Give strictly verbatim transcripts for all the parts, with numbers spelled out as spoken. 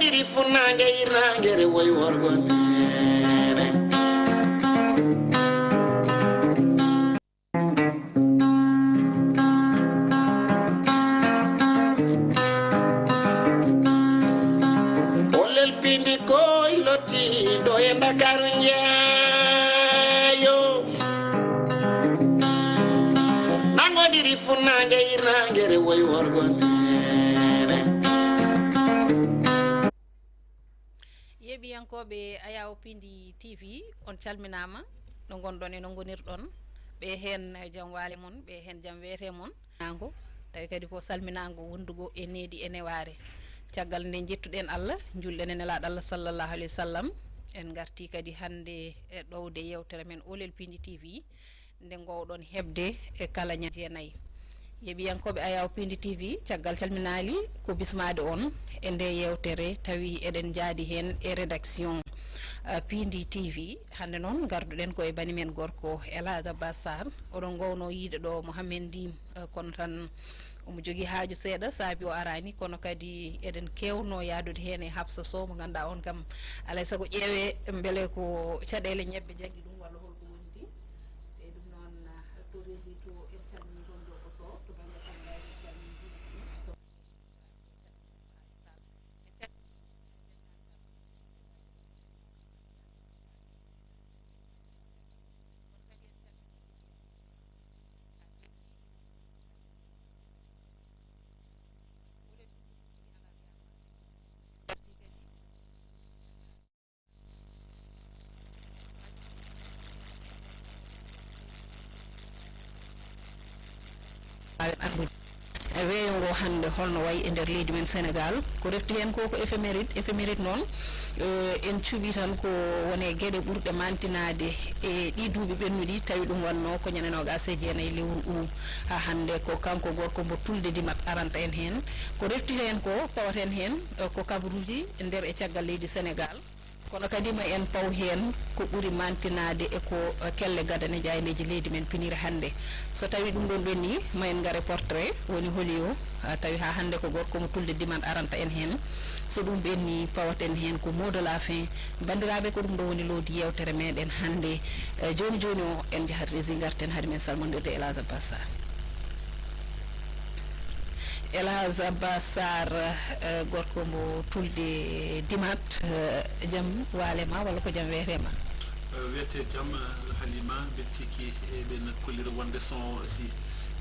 Iri funnaange, hirnaange, rewoy worgo neene. Olel pindi koy lottiiɗo e Ndakaaru njeeyo. Nangodiri funnaange, hirnaange, rewoy worgo neene. Yeeɓiyankooɓe Ayawo Pindi T V, on calminaama no ngonɗon e no ngonirɗon. Ɓe heen jam waale mon, ɓe heen jam weete mon. Naango, tawi kadi ko salminaango wondugo e needi e newaare. Caggal nde njettuɗen Allah, njuulɗen e Nelaaɗo Allah sallallahu alayhi wa sallam, en ngartii kadi hannde e ɗowde yeewtere men Olel Pindi T V, nde ngoowɗon heɓde e kala ñande jeenayi. Yeeɓiyankooɓe Ayawo Pindi T V, caggal calminaali ko bismaade on e nde yeewtere, tawi eɗen njaadi heen e rédaction, eh, Pindi T V. Hannde noon ngarduɗen ko e bani men gorko El Hadj Abbas Sarr. Oɗon ngoownoo yiide ɗo Mohamed Ndim, eh, kono tan omo jogii haaju seeɗa, saabi o araani, kono kadi eɗen keewnoo yahdude heen e Hafsa Sow, mo ngannduɗaa on kam alaa e sago ƴeewee mbele ko caɗeele ñebbe jaggi ɗum walla holko woni ɗi. Eyi, ɗum noon, to régie to, en calminii toon Debbo Sow, to bannge caɗeele en calminii. Waawen anndude weeyo ngo hannde holno wayi e nder leydi men Senegaal. Ko refti heen ko ko éphéméride. Éphéméride noon, eh, en cuɓii tan ko wone geɗe ɓurɗe mantinaade e ɗii duuɓi ɓennuɗi, tawi ɗum wannoo ko ñande noogaas e jeenayi lewru août. Haa hannde ko kanko gorko mbo Tulde Dimat aranta en heen. Ko refti heen ko, pawaten heen, eh, ko kabaruuji nder e caggal leydi Senegaal. Kono kadi ma en paw heen ko ɓuri mantinaade e ko, eh, kelle gadane jaayndeeji leydi men piniri hannde. So tawii ɗum ɗoon ɓennii, ma en ngare portrait, woni holi o, ah, tawi haa hannde ko gorko mo Tulde Dimat aranta en heen. So ɗum ɓennii, pawaten heen ko mot de la fin. Banndiraaɓe, ko ɗum ɗo woni loowdi yeewtere meɗen hannde. Eh, jooni jooni o, en njahat régie, ngarten hade men salmondirde e El Hadj Abbas Sarr. El Hadj Abbas Sarr, eh, gorko mbo Tulde Dimat, eh, jam waale ma walla ko jam weete ma? Eh, wiyete jam, eh, Halima, mbeɗa sikki eɗen kollira wonde son o aussi.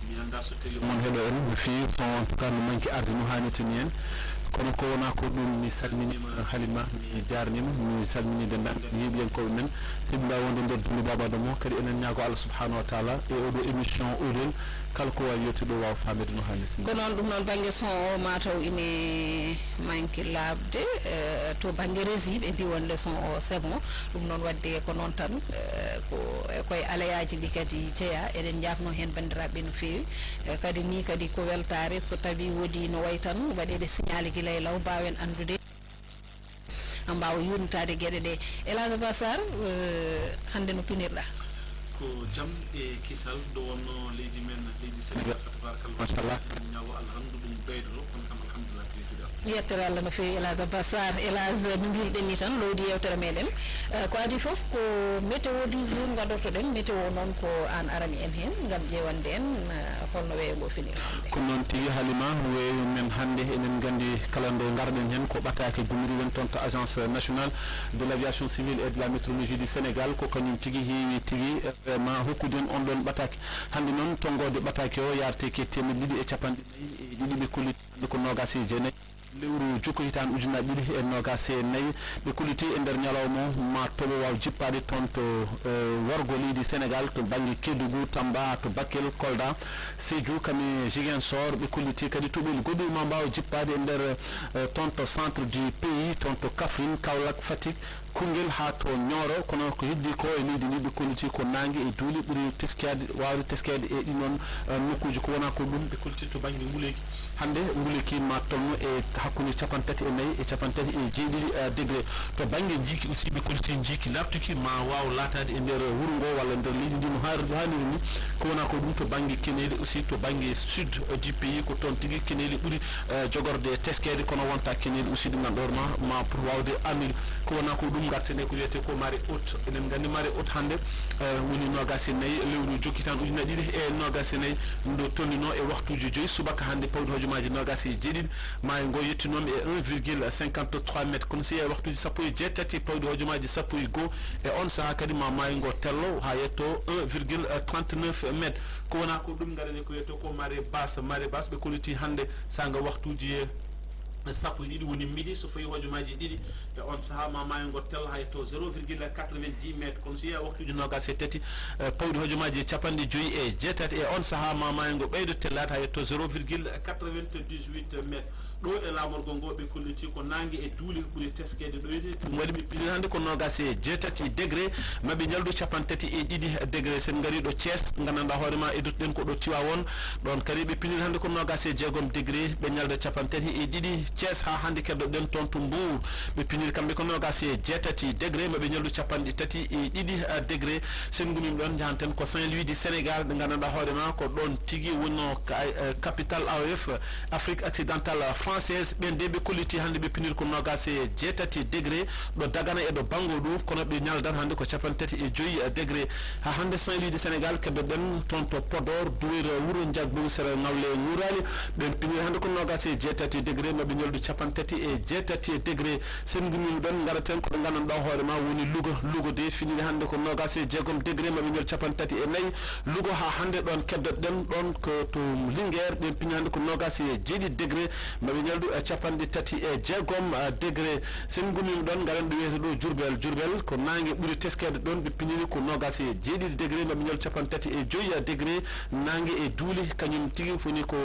Mi anndaa so télé mon heɗo en no feewi, son o en tout cas no manki arde no haanirta ni en. Kono ko wonaa ko ɗum, mi salminiima Halima, mi jaarniima, mi salminii denndaangal yeeɓiyankooɓe men. Tedduɗaa wonde nder Dundu Baaba Adama, kadi eɗen ñaago Allah subhanahu wa taala e oɗo émission Olel, kala ko waawi yettude o waawa faamede no haanirta ni. Ko noon, ɗum noon, bannge son o mataw ine manki laaɓde, eh, to bannge régie ɓe mbii wonde son o c'est bon. Ɗum noon, waɗde ko noon tan, eh, ko e koye aleyaaji ɗi kadi jeyaa. Eɗen njaafnoo heen banndiraaɓe no feewi. Eh, kadi nii kadi ko weltaare, so tawii woodii no wayi tan waɗeede signal gila e law, mbaawen anndude. Mbaawa yuurnitaade geɗe ɗe. El Hadj Abbas Sarr, eh, hannde no pinirɗaa? Ko jam e kisal, ɗo wonnoo leydi men, leydi Senegaal, fa tabarakallah, machallah. Ñaawo Allah tan, ɗum ɓeydoto, kono kam alhamdulillah, pinirɗaa. Yettere Allah no feewi, El Hadj Abbas Sarr. El Hadj, no mbiruɗen ni tan, loowdi yeewtere meɗen. Eh, ko adii fof ko météo du jour ngadortoɗen. Météo noon ko aan arani en heen ngam ƴeewande en, eh, holno weeyo ngo finiri hannde. Ko noon tigi, Halima, weeyo men hannde, eɗen nganndi kala nde ngarɗen heen ko ɓataake gumiri, woni toon to Agence Nationale de l'Aviation Civile et de la Météorologie du Sénégal, ko kañum tigi heewi tigi, eh, ma hokkude en on ɗoon ɓataake. Hannde noon, tonngoode ɓataake o yaarete e teemedde ɗiɗi e capanɗe nayi e ɗiɗi, ɓe kolliti hannde ko noogaas e jeenayi lewru juutko hitaande ujunnaji ɗiɗi e noogaas e nayi, ɓe kolliti e nder ñalawma o ma toɓo waaw jippaade toon to, eh, worgo leydi Senegaal, to bannge Kédougou, Tamba, to Bakel, Kolda, Sédhiou, kam e Ziguinchor. Ɓe kolliti kadi toɓeeli goɗɗi ma mbaawa jippaade e nder, eh, toon to centre du pays, toon to Kaffrine, Kaolack, Fatick, Koungheul haa to Nioro. Kono ko heddii ko e leydi ndi, ɓe kolliti ko naange e duule ɓuri teskeede, waawde teskeede e ɗiin ɗoon, eh, nokkuuji. Ko wonaa ko ɗum, ɓe kolliti to bannge nguleeki. Hannde nguleyki ma tolno e hakkunde cappanɗe tati e nayi e cappanɗe tati e jeeɗiɗi, eh, degré. To bannge njiiki aussi, ɓe kolliti njiiki laaɓtuki ma waaw laataade e nder wuro ngo walla nder leydi ndi no haaniri, haaniri ni. Ko wona ko ɗum to bannge keneeli aussi, to bannge sud, eh, du pays, ko toon tigi keneeli ɓuri, eh, jogorde teskeede, kono wonta keneeli aussi ɗi ngannduɗaa ma, ma pour waawde annude. Ko wona ko ɗum ngarten e ko wiyetee ko marée haute. Eɗen nganndi marée haute hannde, eh, woni noogaas e nayi lewru jokkitan ujunere ɗiɗi e noogaas e nayi, ndu tolnino e waktuuji joyi subaka hannde pawɗi hojomaaji noogaas e jeeɗiɗi. Maayo ngo yettinooma e un virgule cinquante-trois mètre. Kono si e waktuuji sappo e jeetati pawɗi hojomaaji sappo e goo, e on sahaa kadi ma maayo ngo tello haa yetto un virgule trente-neuf mètre. Ko wona ko ɗum ngarani ko wiyetee ko marée basse. Marée basse ɓe kolliti hannde saanga waktuuji sappo e ɗiɗi woni midi, so fawi hojomaaji ɗiɗi, e on sahaa ma maayo ngo tello haa yetto zéro virgule quatre-vingt-dix mètre. Kono so yehi waktuuji noogaas e tati, eh, pawɗi hojomaaji cappanɗe joyi e jeetati, e on sahaa ma maayo ngo ɓeydo tellaade haa yetto zéro virgule quatre-vingt-dix-huit mètre. Ɗo e laamorgo ngo ɓe kolliti ko naange e duule ɓuri teskeede ɗo. Ɗum waɗi ɓe piniri hannde ko noogaas e jeetati degré, ma ɓe njaldu cappanɗe tati e ɗiɗi degré. Sen ngari ɗo Thiès, nganndanɗaa hoore ma, edduɗen ko ɗo Tivaouane. Ɗoon kadi ɓe piniri hannde ko noogaas e jeegom degré, ɓe ñalda cappanɗe tati e ɗiɗi. Thiès haa hannde keddoɗen toon to Mbour, ɓe piniri kamɓe ko noogaas e jeetati degré, ma ɓe ñaldu cappanɗe tati e ɗiɗi, eh, degré. Sen ngumii ɗoon, njahanten ko Saint-Louis du Sénégal, nde nganndanɗaa hoore ma ko ɗoon tigi wonno ka-, eh, capitale A O F, Afrique occidentale française. Ɓeen de ɓe kolliti hannde ɓe piniri ko noogaas e jeetati degré ɗo Dagana e ɗo Bangoɗu, kono ɓe ñaldan hannde ko cappanɗe tati e joyi degré. Haa hannde Saint-Louis du Sénégal, keddoɗen toon to Podor, Duwayra, Wuro Njagbogu, sera Ngawle e Ŋuraali. Ɓeen piniri hannde ko noogaas e jeetati degré, ma ɓe ñaldu cappanɗe tati e jeetati degré. Sen ngumii ɗoon, ngaraten ko ɗo nganndanɗaa hoore ma woni Louga. Louga de finiri hannde ko noogaas e jeegom degré, ma ɓe ñaldu cappanɗe tati e nayi. Louga haa hannde ɗoon keddoɗen ɗoon ko to Linguère, ɓeen piniri hannde ko noogaas e jeeɗiɗi degré, ma ɓe ñaldu, eh, cappanɗe tati e jeegom, eh, degré. Sen ngumii ɗoon, ngaren ɗo wiyetee ɗo Diourbel. Diourbel ko naange ɓuri teskeede ɗoon, ɓe piniri ko noogaas e jeeɗiɗi degré, ma ɓe ñaldu cappanɗe tati e joyi degré. Naange e duule, kañum tigi woni ko,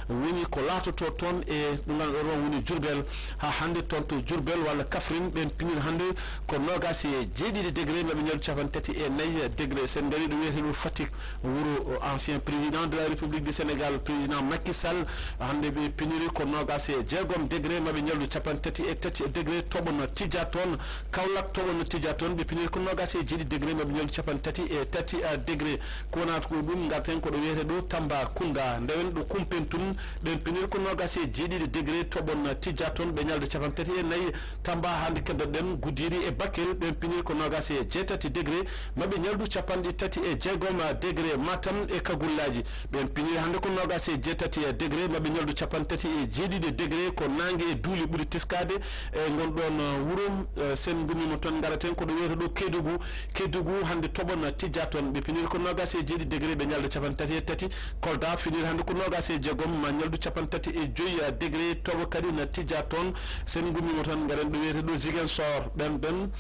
woni ko laatotoo toon e ɗo ngannduɗaa ɗo woni Diourbel. Haa hannde toon to Diourbel walla Kaffrine, ɓeen piniri hannde ko noogaas e jeeɗiɗi degré, ma ɓe ñaldu cappanɗe tati e nayi degré. Sen ngari ɗo wiyetee ɗo Fatick, wuro ancien président de la République du Sénégal, président Macky Sall, hannde ɓe piniri ko noogaas e jeegom degré, ma ɓe ñaldu cappanɗe tati e tati degré. Toɓo no tijja toon, Kaolack toɓo no tijja toon, ɓe piniri ko noogaas e jeeɗiɗi degré, ma ɓe ñaldu cappanɗe tati e tati, eh, degré. Ko wonata ko ɗum, ngarten ko ɗo wiyetee ɗo Tambacounda, ndewen ɗo Koumpentoum, ɓeen piniri ko noogaas e jeeɗiɗi degré, toɓo no tijja toon, ɓe ñalda cappanɗe tati e nayi. Tamba, hannde keddoɗen Goudiry e Bakel, ɓeen piniri ko noogaas e jeetati degré, ma ɓe ñaldu cappanɗe tati e jeegom degré. Matam e Kagullaaji, ɓeen piniri hannde ko noogaas e jeetati degré, ma ɓe ñaldu cappanɗe tati e jeeɗiɗi degré. Ko naange e duule ɓuri teskaade e ngon ɗoon, eh, wuro. Eh, sen ngumii mo toon, ngaraten ko ɗo wiyetee ɗo Kédougou. Kédougou hannde toɓo no tijja toon, ɓe piniri ko noogaas e jeeɗiɗi degré, ɓe ñalda cappanɗe tati e tati. Kolda finiri hannde ko noogaas e jeegom, ma ñaldu cappanɗe tati e joyi degré, toɓo kadi no tijja toon. Sen ngumii mo toon, ngaren ɗo wiyetee ɗo Ziguinchor. Ɓeen, ɓeen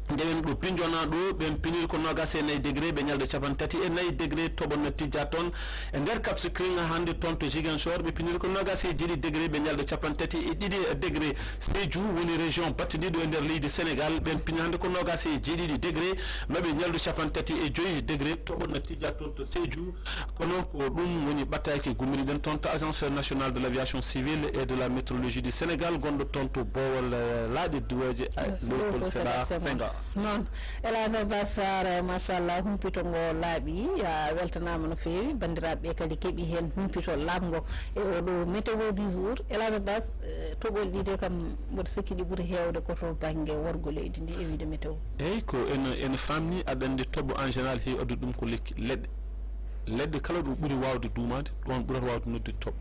ndewen ɗo Bignona ɗo, ɓeen piniri ko noogaas e nayi degré, ɓe ñalda cappanɗe tati e nayi degré, toɓo no tijja toon. E nder Cap Skirring hannde toon to Ziguinchor, ɓe piniri ko noogaas e jeeɗiɗi degré, ɓe ñalda cappanɗe tati e ɗiɗi degré. Sédhiou woni région battindiiɗo e nder leydi Sénégal, ɓeen pini hannde ko noogaas e jeeɗiɗi degré, ma ɓe ñaldu cappanɗe tati e joyi degré, toɓo no tijja toon to Sédhiou. Kono ko ɗum woni ɓattaaki gummiriɗen toon to Agence nationale de l'aviation civile et de la météorologie du Sénégal, gonɗo toon to boowal, eh, laaɗe duweeje, eh, Léopold Sédar Senghor. Noon, Elhadj Abbas Sarr, machallah, humpito ngo laaɓi, a weltanaama no feewi. Banndiraaɓe ɓe kadi keɓi heen humpito laaɓngo e oɗo météo du jour. Elhadj Abbas, eh, toɓoli ɗi de kam, mboɗo sikki ɗi ɓuri heewde ko to bannge worgo leydi ndi e wiyde météo. Eeyi, ko ene, ene faamni, aɗa anndi toɓo en général heewi addude ɗum ko lekki, leɗɗe. Leɗɗe kala ɗo ɓuri waawde duumaade, ɗoon ɓurata waawde noddude toɓo.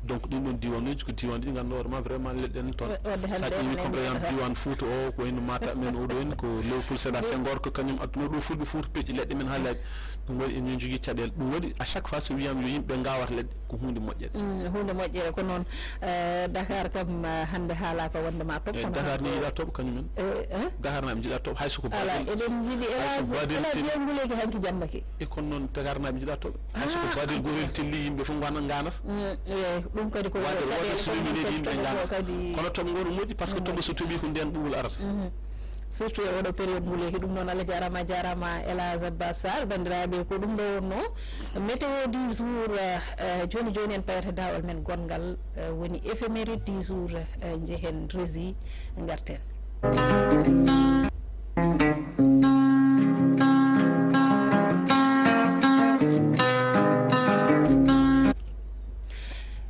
Donc, ɗin ɗoon diiwanuuji ko diiwaanuuji ɗi ngannduɗaa hoore ma vraiment leɗɗe en toon. Wa-, wadde hannde Sa ƴeewi, enen par exemple, diiwaan Fuuta o, ko wayno Matam en oɗo en, ko Léopold Sédar Senghor, ko kañum adduno ɗo fulɓe Fuuta peƴƴi leɗɗe men haa laaɓi. Ɗum waɗi en njogii caɗeele. Ɗum waɗi à chaque fois so wiyaama yo yimɓe ngaawat leɗɗe, ko huunde moƴƴere. Mm, huunde moƴƴere ko noon. Eh, Dakar kam, eh, hannde haalaaka wonde ma toɓo. Eh, kono Dakar hannde ni yiɗaa toɓo kañum en. Eh, eh? Dakar naaɓe njiɗaa toɓo, hay so ko Ala, baadel, eɗen njiɗi hay so Elhadj, baadel Elhadj ten- Yanguleyki hanki jamma ke. E kono noon Dakar naaɓe njiɗaa toɓo. Hay so ko Ah, baadel ah, gootel telli, yimɓe fof ngana, nganata. Mm, eh, ɗum kadi ko Waade, waade caɗeele so ɗum ɗum kadi yimɓe toɓo ngana. Kadi. Kono toɓo ngo no moƴƴi, par ce que Mm. toɓo so toɓi ko ndeen ɓuuɓol arata. Mhm. Surtout e oɗo période nguleeki. Ɗum noon, Allah jaaraama, a jaaraama, Elhadj Abbas Sarr. Banndiraaɓe, ko ɗum ɗo wonnoo météo du jour. Eh, jooni jooni, en payat e daawal men gonngal, eh, woni éphéméride du jour. Eh, njehen régie, ngarten.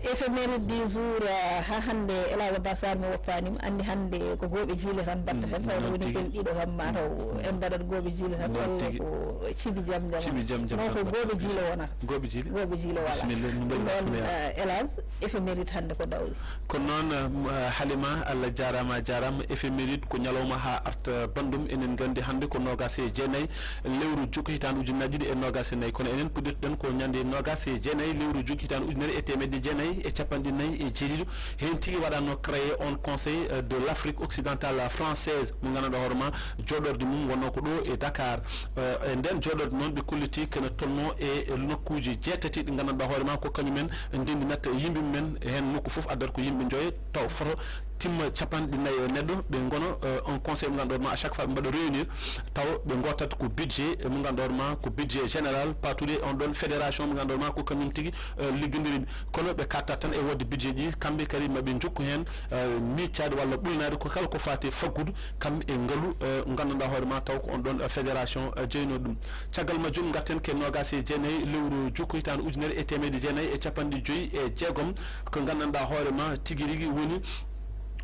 Éphéméride du jour, eh, haa hannde, Elhadj Abbas Sarr, mi woppaani mo. Anndi hannde ko gooɓe jiile tan mbaɗta heen, tawa woni ken ɗiɗo kam, ma taw en mbaɗat gooɓe jiile tan, walla ko cibi jam jam. Cibi jam jam. Non, ko gooɓe jiile wonata. Gooɓe jiile? Gooɓe jiile wala. Bisimilla, no mbaɗi ɗum ɗon, eh, Elhadj, éphéméride hannde ko dawri. Ko noon, eh, Halima, Allah jaaraama, a jaaraama. Éphéméride ko ñalawma haa arta banndum. Enen nganndi hannde ko noogaas e jeenayi lewru juko hitaande ujunnaji ɗiɗi e noogaas e nayi. Kono enen puɗɗirɗen ko ñande noogaas e jeenayi lewru juko hitaande ujunere e teemedde jeenayi e capanɗe nayi e jeeɗiɗo. Heen tigi waɗanno créé on Conseil, euh, de l'Afrique occidentale française, mo nganndanɗaa hoore ma jooɗorde mum wonnoo ko ɗo e Dakar. Euh, e nden jooɗorde noon ɓe kolliti kene tolno e nokkuuji jeetati ɗi nganndanɗaa hoore ma ko kañumen ndenndinat yimɓe mumen heen nokku fof addat ko yimɓe njoyo taw foto timma capanɗe nayi e neɗɗo, ɓe ngona, euh, un conseil mo ngannduɗaa ma, à chaque fois ɓe mbaɗa réunir, taw ɓe ngottat ko budget, eh, mo ngannduɗaa ma ko budget général, patude on ɗon fédération mo ngannduɗaa ma ko kañum tigi, euh, liggondiri. Kono ɓe katta tan e wodde budget ji, kamɓe kadi maɓe njokku heen, euh, miiccade walla ɓulnaade ko kala ko faati e faggudu, kam e ngalu, euh, nganndanɗaa hoore ma taw ko on ɗon, euh, fédération, euh, jeynoo ɗum. Caggal majjum, ngarten ke noogaas e jeenayi lewru juko hitaande ujunere e teemedde jeenayi e capanɗe joyi e jeegom, ko nganndanɗaa hoore ma tigi rigi woni,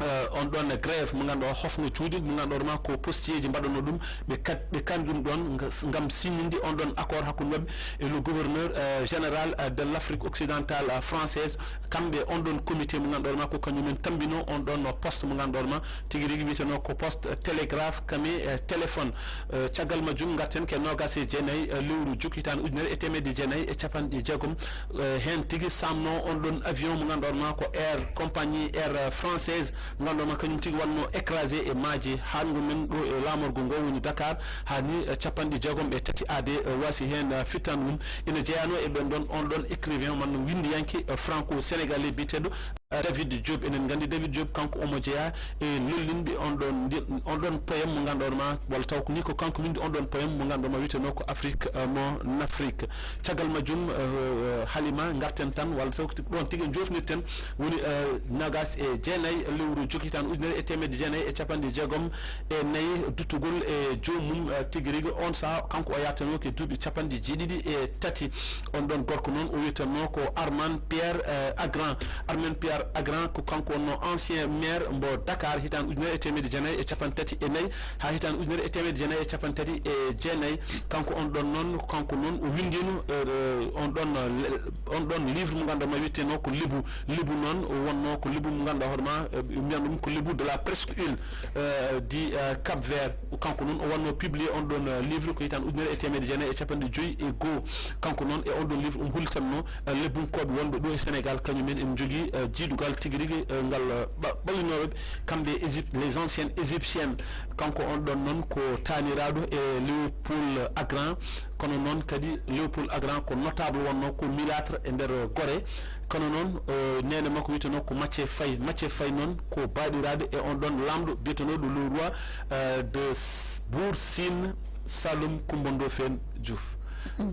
eh, on ɗon grève mo ngannduɗaa hofno juuɗe mo ngannduɗaa ma ko postier ji mbaɗanno ɗum, ɓe kad-, ɓe kandi ɗum ɗon nga-, ngam signinde on ɗon accord hakkunde maɓɓe e le gouverneur, eh, général, eh, de l'Afrique occidentale, eh, française. Kamɓe on ɗon comité mo ngannduɗaa ma ko kañumen tambino on ɗon poste mo ngannduɗaa ma tigi rigi wiyeteno ko poste télégraphe kame, eh, téléphone. Eh, caggal majjum, ngarten ke noogaas e jeenayi, eh, lewru juko hitaande ujunere e teemedde jeenayi e capanɗe jeegom. Eh, heen tigi saamno on ɗon avion mo ngannduɗaa ma ko Air Compagnie, Air Française, mo ngannduɗaa ma kañum tigi wonno écrasé e maaje. Haaɗngo men ɗo e laamorgo ngo woni Dakar, haa ni, eh, capanɗe jeegom e tati aade, eh, waasi heen, eh, fittaandu mum. Ina jeyanoo e ɓen ɗon, on ɗon écrivain, walla windiyanke, eh, franco-sénégalais biyeteeɗo David Diop. Eɗen nganndi David Diop, kanko omo jeyaa e lollinɓe on ɗon ndi-, on ɗon poème mo ngannduɗaa ma, walla taw ko ni ko kanko winndi on ɗon poème mo ngannduɗaa ma wiyeteno ko Afrique, euh, mon Afrique. Caggal majjum, euh, Halima, ngarten tan, walla taw ko ɗon tigi jofnirten, woni, euh, noogaas e jeenayi lewru juko hitaande ujunere e teemedde jeenayi e capanɗe jeegom e nayi, duttugol e joomum, euh, tigi rigi on saha, kanko o yartanoke duuɓi capanɗe jeeɗiɗi e tati. On ɗon gorko noon, o wiyetenoo ko Armand Pierre, eh, Agrand. Armand Pierre Agrand ko kanko wonno ancien maire mbo Dakar hitaande ujunere e teemedde jeenayi e capanɗe tati e nayi haa hitaande ujunere e teemedde jeenayi e capanɗe tati e jeenayi. Kanko on ɗon noon, kanko noon o winndino, eh, on ɗon, eh, on ɗon livre mo ngannduɗaa ma wiyeteno ko Lebu. Lebu noon o wonno ko Lebu mo ngannduɗaa hoore ma, eh, ɓe mbiyan ɗum ko Lebu de la presqu'île, eh, di, eh, Cap Vert. Kanko noon o wonno publié on ɗon, eh, livre ko hitaande ujunere e teemedde jeenayi e capanɗe joyi e goo. Kanko noon e on ɗon livre omo hollitanno, eh, lebbunkooɓe wonɓe ɗo e Sénégal, kañum en ene njogii, eh, jiidugal tigi rigi, eh, ngal, eh, ɓa-, ɓallinooɓe kamɓe Égypte, les anciennes égyptiennes. Kanko on ɗon noon ko taaniraaɗo e Léopold Agrand, kono noon kadi Léopold Agrand ko notable wonno ko mulâtre e nder Gorée. Kono noon, eh, neene makko wiyeteno ko Mathié Faye. Mathié Faye noon ko baaɗiraaɗo e on ɗon laamɗo biyetenooɗo le roi, eh, de S-, Buur Siin Saloum Coumba Ndoffène Diouf.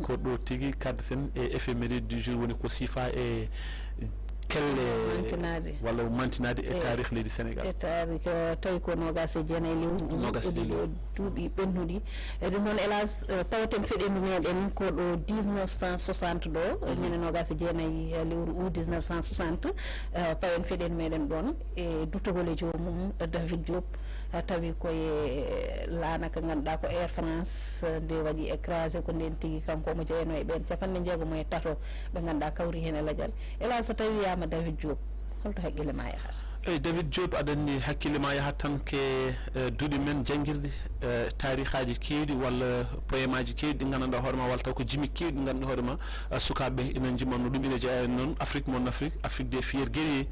Ko ɗo tigi kaddeten e éphéméride du jour, woni ko siifa e kelle mantinaade. Walla mantinaade e taarikh leydi Sénégal. E taarikh, eh, tawi ko noogaas e jeenayi lewru ngu noogaas e fuɗɗi ɗo duuɓi ɓennuɗi. E ɗum noon, hélas, eh, pawaten feɗendu meɗen ko ɗo dix-neuf cent soixante ɗo, ñande noogaas e jeenayi, eh, lewru août dix-neuf cent soixante, eh, pawen feɗendu meɗen ɗon e duttugol e joomum, eh, David Diop, eh, tawi koye laana ka ngannduɗaa ko Air France, eh, nde waɗi écrasé, ko nden tigi kanko omo jeyanoo e ɓen capanɗe jeegom e tato ɓe ngannduɗaa kawri heen e lajal. Hélas, so tawi wiyaama David Diop, holto hakkille ma yahata? Eyi, David Diop, aɗa anndi hakkille ma yahat tan ke, eh, duuɗi men janngirɗi. eh, taarihaaji keewɗi walla poemaaji keewɗi ɗi nganndanɗaa hoore ma, walla taw ko jimi keewɗi ɗi nganndanɗaa hoore ma, eh, sukaaɓe ɓe ina njimanno ɗum. Ina jeyaa heen noon Afrique mon Afrique, Afrique des fiers guerriers,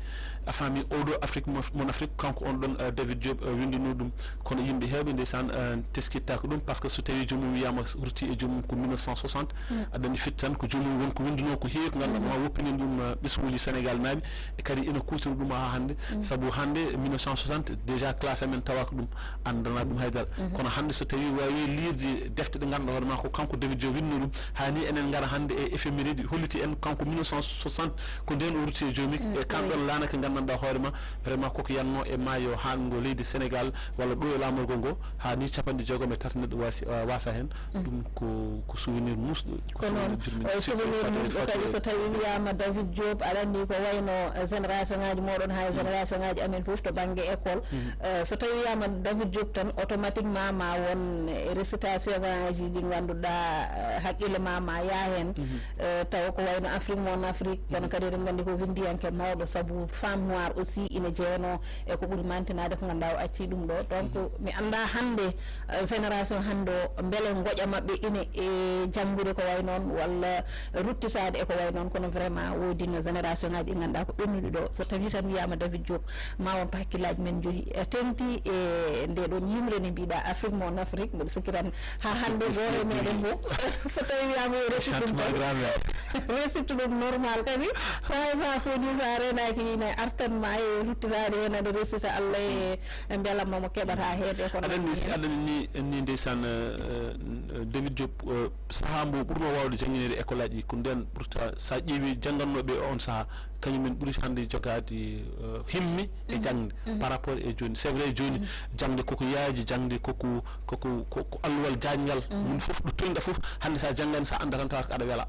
a faami, oɗo Afrique mon, mon Afrique, kanko on ɗon, eh, David Diop, eh, winndunoo ɗum. Kono yimɓe heewɓe ndeysaan, eh, teskittaako ɗum, par ce que so tawii joomum wiyaama rutti e joomum ko mille neuf cent soixante, aɗa anndi firti tan ko joomum won ko winndunoo ko heewi ko nganndanɗaa ma woppini ɗum, eh, ɓesnguuji Sénégal naaɓe, e kadi ina kuutori ɗum haa hannde. Sabu hannde mille neuf cent soixante déjà classe amen tawaaka ɗum, anndanaa ɗum haydara. Kono hannde so tawii waawi liirde defte ɗe nganndanɗaa hoore ma ko kanko David Diop winndunoo ɗum, haa ni enen ngara hannde e éphéméride holliti en kanko mille neuf cent soixante ko ndeen o rutti e joomum. E kan ɗon laanake nganndanɗaa hoore ma vraiment koko yannoo e maayo haaɗngo leydi Sénégal walla ɗo e laamorgo ngo, haa ni capanɗe jeegom e tati neɗɗo waasi, waasa heen. Ɗum ko, ko souvenir muusɗo, ko kono souvenir jurmini, eh, surtout souvenir faade, muusɗo faade kadi. So tawi wiyaama David Diop, aɗa anndi ko wayno, eh, génération ngaji mooɗon haa e génération ngaji amen fof to bannge école. Eh, so tawi wiyaama David Diop tan, automatiquement ma won e récitation ngaji ɗi ngannduɗaa, eh, haqqille ma, ma yaa heen. Eh, tawa ko wayno Afrique mon Afrique, kono kadi eɗen nganndi ko winndiyanke mawɗo, sabu Femme Noire aussi ina jeyanoo e ko ɓuri mantinaade ko ngannduɗaa o acci ɗum ɗo. Donc, mi anndaa hannde, eh, génération hannde o, mbele ngoƴa maɓɓe ina e janngude ko way noon, walla ruttitaade e ko way noon, kono vraiment woodino génération ngaji ɗi ngannduɗaa ko ɓennuɗi ɗo. So tawii tan wiyaama David Diop, ma won to hakkillaaji men njohi, eh, teŋti e nde ɗon yimre nde mbiɗa Afrique mon Afrique, mboɗo sikki tan haa hannde gooto e meɗen fof, so tawi wiyaama yo resittu ɗum tan, resittu ɗum normal kadi, so hay so a foti, so a reenaaki ina artan ma e ruttitaade heen, aɗa resita Allah e, e mbelamma mo keɓata heen e kono aɗa anndi, aɗa anndi ni, ni ndeysaan, eh, eh, David Diop, eh, sahaa mbo ɓurnoo waawde jannginede école aji ɗi, ko ndeen ɓurta, so a ƴeewi janngannooɓe on sahaa, kañum en ɓuri hannde jogaade, eh, himme e jaŋde par rapport e jooni. C'est vrai, jooni jaŋde koko yaaji, jaŋde koko, koko, ko, ko alluwal jaajngal. Mum fof ɗo tolniɗaa fof, hannde so a janngani, so a anndaa tan tawa ko aɗa wela.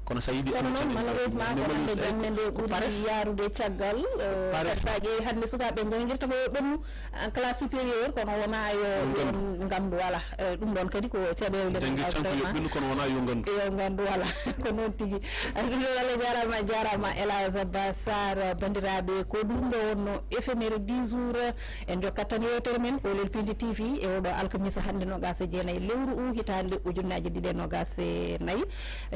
Kono so a yiɗi kono annde noon, tan, malheureusement, ko hannde jaŋde nde ɓuri yaarude caggal, eh, kadi so a ƴeewi hannde sukaaɓe janngirta ko yo ɓennu, en classe supérieure, kono wonaa yo nganndu, wala, eh, ɗum ɗoon kadi ko caɗeele men. Janngirta tan ko yo ɓennu, kono wonaa yo nganndu. Yo nganndu, wala. Ko noon tigi. Ɗum ɗoon, Allah jaaraama, jaaraama El Hadj Ba Sarr, banndiraaɓe, ko ɗum ɗo wonno éphéméride dix jours. En njokkat tan yeewtere men Oolel Pindi T V e oɗo alkamisa hannde noogaas e jeenayi lewru u hitaande ujunnaji ɗiɗi e noogaas e nayi.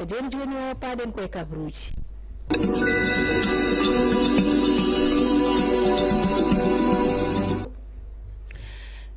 Jooni jooni o, paaɗen koye kabaruuji.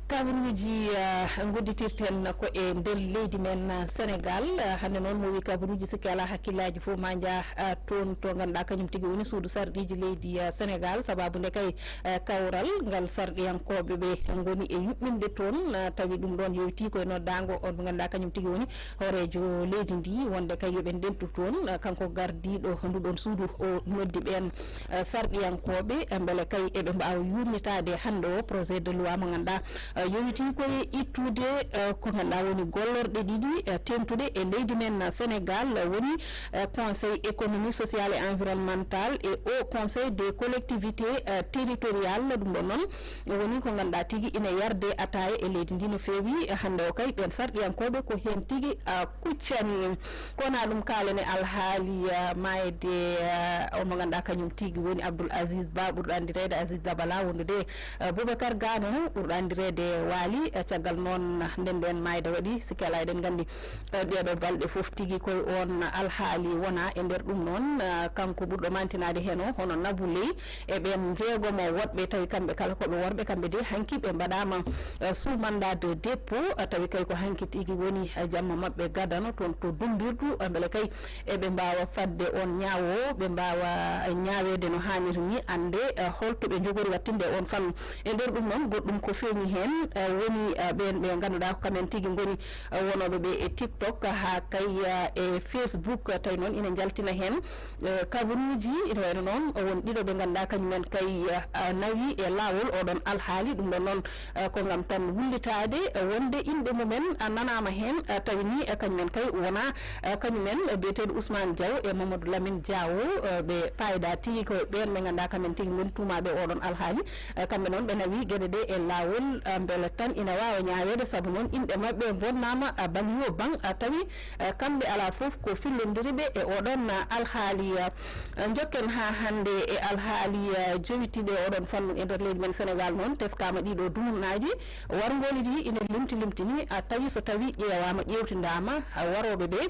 Kabaruuji, ah, ngudditirten ko e nder leydi men, ah, Sénégal. Ah, hannde noon mo wi kabaruuji, sikke alaa hakkillaaji fof ma njah, ah, toon to ngannduɗaa kañum tigi woni suudu sarɗiiji leydi, ah, Sénégal, sababu nde kay, ah, kawral ngal sarɗiyankooɓe ɓe ngoni e yuɓɓinde toon, ah, tawi ɗum ɗoon yowti koye noddaango on mo ngannduɗaa kañum tigi woni hooreejo leydi ndi, wonde kay yo ɓe ndentu toon, eh, kanko gardiiɗo nduɗon suudu, o noddi ɓeen, eh, sarɗiyankooɓe, eh, mbele kay eɓe mbaawa yuurnitaade hannde o projet de loi mo ngannduɗaa, eh, yowitii koye ittude, eh, ko ngannduɗaa woni gollorɗe ɗiɗi, eh, tentuɗe e leydi men Sénégal, eh, woni, eh, Conseil économique, social et environnemental et Haut Conseil des collectivités, eh, territoriales. Ɗum ɗon noon, woni ko ngannduɗaa tigi ina yarde ataaya e leydi ndi no feewi. Hannde o kay, ɓeen sarɗiyankooɓe ko heen tigi, ah, kuccani. Ko wonaa ɗum, kaalen e alhaali, ah, maayde, ah, o mo ngannduɗaa kañum tigi woni Abdoul Aziz Ba, ɓurɗo anndireede Aziz Dabala, wondude, ah, Boubacar Gano, ɓurɗo anndireede Waali. Ah, caggal noon, nde ndeen maayde waɗi, sikke alaa eɗen nganndi, ah, ɗeeɗoo balɗe fof tigi koye oon alhaali wonaa. E nder ɗum noon, ah, kanko ɓurɗo mantinaade heen o, hono Nabou Leye, e ɓeen njeegomo woɗɓe, tawi kamɓe kala ko ɓe worɓe, kamɓe de hanki ɓe mbaɗaama, eh, sous mandat de dépôt, eh, tawi kay ko hanki tigi woni, eh, jamma maɓɓe gadano toon to Dumbirdu, eh, mbele kay eɓe mbaawa fadde oon ñaawo, ɓe mbaawa, eh, ñaaweede no haaniri ni, annde, eh, holto ɓe njogori wattinde e oon fannu. E nder ɗum noon, goɗɗum ko feeñi heen, eh, woni, eh, ɓeen ɓe ngannduɗaa ko kamen tigi ngoni, eh, wonooɓe ɓe e TikTok, haa kay, eh, e Facebook, tawi noon ina njaltina heen, eh, kabaruuji, ina wayno noon, won ɗiɗo ɓe ngannduɗaa kañum en kay, eh, nawi e laawol oɗon alhaali. Ɗum ɗon noon, eh, ko ngam tan wullitaade, eh, wonde inɗe mumen, eh, nanaama heen, eh, tawi ni, eh, kañum en kay wonaa, eh, kañum en, eh, biyeteeɗo Ousmane Diaw e Mamadou Lamine Diawo, eh, ɓe paaydaa tigi ko ɓeen ɓe ngannduɗaa kamen tigi ngoni tuumaaɓe oɗon alhaali. Eh, kamɓe noon ɓe nawi geɗe ɗe e laawol, eh, mbele tan ina waawa ñaaweede, sabu noon inɗe maɓɓe mbonnaama, a, baŋ yo baŋ, a, tawi, a, kamɓe alaa fof ko fillondiri ɓe e oɗon, a, alhaali. A, njokken haa hannde e alhaali, a, jowitiiɗo e oɗon fannu e nder leydi men Senegaal noon, teskaama ɗiɗo dumunaaji, warngooli ɗi ina limti limti ni, a, tawi so tawi ƴeewaama, ƴeewtindaama, a, warooɓe ɓe,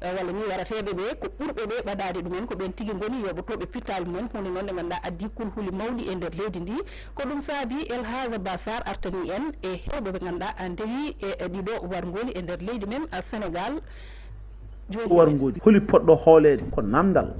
a, walla ni warateeɓe ɓe, ko ɓurɓe ɓe ɓadaade ɗumen, ko ɓeen tigi ngoni yoɓotooɓe pittaali mumen, huunde noon nde ngannduɗaa addi kulhuli mawɗi e nder leydi ndi. Ko ɗum saabi El Hadj Ba Sarr artani en e heewɓe ɓe ngannduɗaa a ndewi e, e ɗiɗo warngooli e nder leydi men, a, Senegaal. Jooni warngooli, holi poɗɗo hooleede? Ko namdal.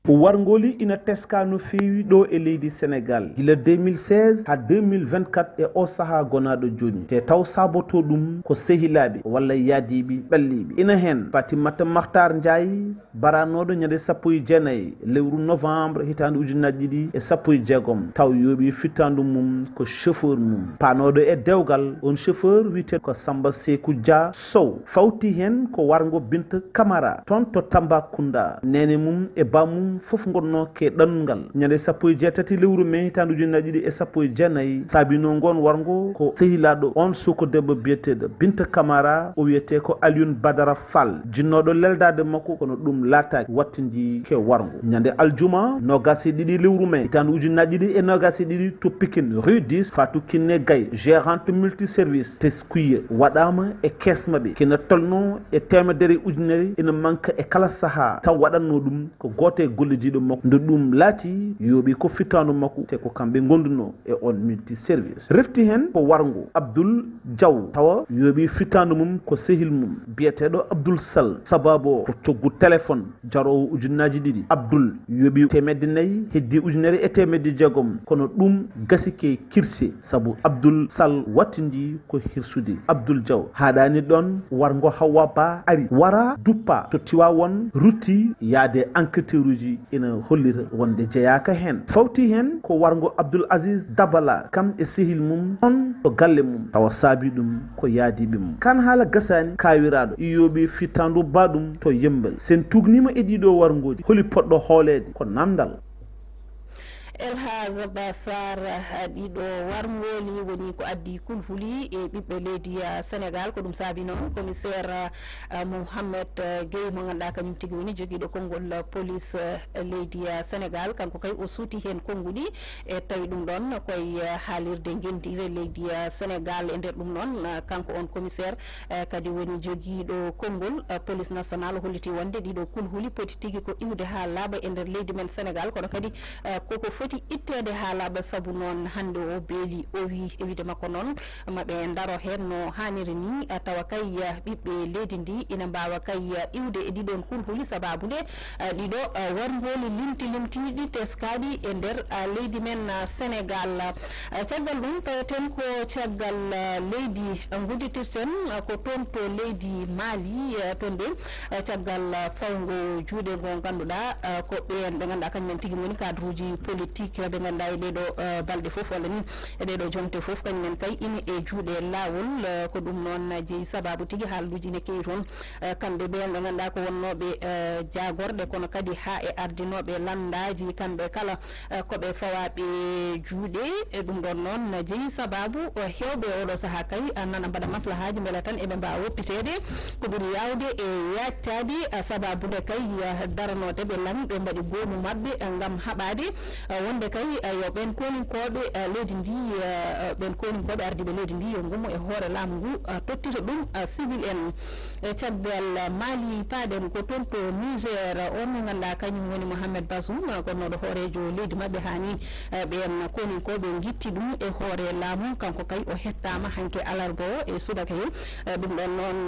Warngooli ina teskaa no feewi ɗo e leydi Senegaal. Gila deux mille seize haa deux mille vingt-quatre e o sahaa gonaaɗo jooni. Te taw saabotoo ɗum ko sehilaaɓe walla yaadiiɓe ɓalliiɓe. Ina heen Fatimata Makhtar Ndiaye, baranooɗo ñande sappo e jeenayi lewru novembre hitaande ujunnaji ɗiɗi e sappo e jeegom, taw yooɓi fittaandu mum ko chauffeur mum. Paanooɗo e dewgal, on chauffeur wiyetee ko Samba Seeku Dia Sow. Fawti heen ko warngo Binta Camara, toon to Tambacounda. Neene mum e bammum fof ngonnoo ke ɗanngal. Ñande sappo e jeetati lewru mee hitaande ujunnaji ɗiɗi e sappo e jeenayi, saabinoo ngoon warngo ko sehilaaɗo on suka debbo biyeteeɗo Binta Camara, o wiyetee ko Alioune Badara Fall, jinnooɗo leldaade makko, kono ɗum laataaki, wattindii ke warngo. Ñande aljuma, noogaas e ɗiɗi lewru mee, hitaande ujunnaji ɗiɗi e noogaas e ɗiɗi, to Pikine, rue dix, Fatou Kiné Gaye, gérante multiservice, teskuye waɗaama e kees maɓɓe, kina tolnoo e teemedere ujunere, ina manka e kala sahaa, taw waɗatnoo ɗum ko gooto e gollidiiɗo makko. Nde ɗum laati, yooɓi ko fittaandu makko, te ko kamɓe ngondunoo e on multiservice. Refti heen ko warngo Abdoul Diaw, tawa yooɓi fittaandu mum ko sehil mum biyeteeɗo Abdoul Sall, sababu o ko coggu téléphone jaroowo ujunnaaji ɗiɗi. Abdoul yooɓi teemedde nayi, heddi ujunere e teemedde jeegom, kono ɗum gasi ke kirse, sabu Abdoul Sall wattindii ko hirsude Abdoul Diaw. Haaɗaani ɗoon, warngo Hawwa Ba ari, wara duppa to Tiwaawoon, rutti yaade enquêteuruuji ina hollita wonde jeyaaka heen. Fawti heen ko warngo Abdoul Aziz Dabala, kam e sehil mum, on to galle mum, tawa saabi ɗum ko yaadiiɓe mum. Kaan haala gasaani, kaawiraaɗo yooɓi fittaandu baaɗum to Yemmbel. Sen tuugniima e ɗiɗo warngooji, holi poɗɗo hooleede? Ko namdal. El Hadj Ba Sarr, ɗiɗo warngooli woni ko addi kulhuli e ɓiɓɓe leydi, ah, Senegaal. Ko ɗum saabi noon commissaire, ah, Mouhamed, ah, Gueye mo ngannduɗaa kañum tigi woni jogiiɗo konngol, ah, police, ah, leydi, ah, Senegaal. Kanko kay o suuti heen konnguɗi e tawi ɗum ɗoon koye, ah, haalirde ngenndiire leydi, ah, Senegaal. E nder ɗum noon, ah, kanko on commissaire, eh, kadi woni jogiiɗo konngol, eh, police nationale, o holliti wonde ɗiɗo kulhuli poti tigi ko iwde haa laaɓa e nder leydi men Senegaal, kono kadi, eh, koko foti itteede haa laaɓa, sabu noon hannde o beeli, o wi e wiide makko noon, ma ɓe ndaro heen no haaniri ni, eh, tawa kay, eh, ɓiɓɓe leydi ndi ina mbaawa kay, eh, iwde e ɗiɗon kulhuli, sababu nde, eh, ɗiɗo, eh, warngooli limti limtiiɗi teskaaɗi e nder, eh, leydi men, eh, Senegaal. Eh, caggal ɗum, tawaten ko caggal, eh, leydi, eh, ngudditirten, eh, ko toon to leydi Mali, eh, toon de, eh, caggal, eh, fawngo juuɗe ngo ngannduɗaa, eh, ko ɓeen ɓe ngannduɗaa kañumen tigi ngoni cadre uji politique, eh, ɓe ngannduɗaa e ɗee ɗoo, eh, balɗe fof walla ni e ɗee ɗoo jonte fof kañumen kay ine e juuɗe laawol, eh, ko ɗum noon jeyi sababu tigi haalduuji ine keewi toon, eh, kamɓe ɓeen ɓe ngannduɗaa ko wonnooɓe, eh, jaagorɗe kono kadi haa e ardinooɓe lanndaaji kamɓe kala. Eh, ko ɓe fawaaɓe juuɗe, e ɗum ɗoon noon na jeyi sababu, eh, heewɓe e oɗo sahaa kay, eh, nana mbaɗa maslahaaji mbele tan eɓe mbaawa woppiteede ko ɓuri yaawde e yaajtaade, eh, sababu nde kay, eh, daranoode ɓe laŋ, ɓe mbaɗi goomu maɓɓe, eh, ngam haɓaade, eh, wonde kay, eh, yo ɓeen kooninkooɓe, eh, leydi ndi, eh, ɓeen kooninkooɓe ardiiɓe leydi ndi yo ngummo e hoore laamu ngu, eh, tottita ɗum, eh, civil en. E caggal Mali, paaɗen ko toon to Niger, on mo ngannduɗaa kañum woni Mohamed Bazoum, gonnooɗo hooreejo leydi maɓɓe, haa ni, eh, ɓeen kooninkooɓe ngitti ɗum e hoore laamu. Kanko kay o hettaama hanki alarba o e subaka he. Eh, ɗum ɗoon noon,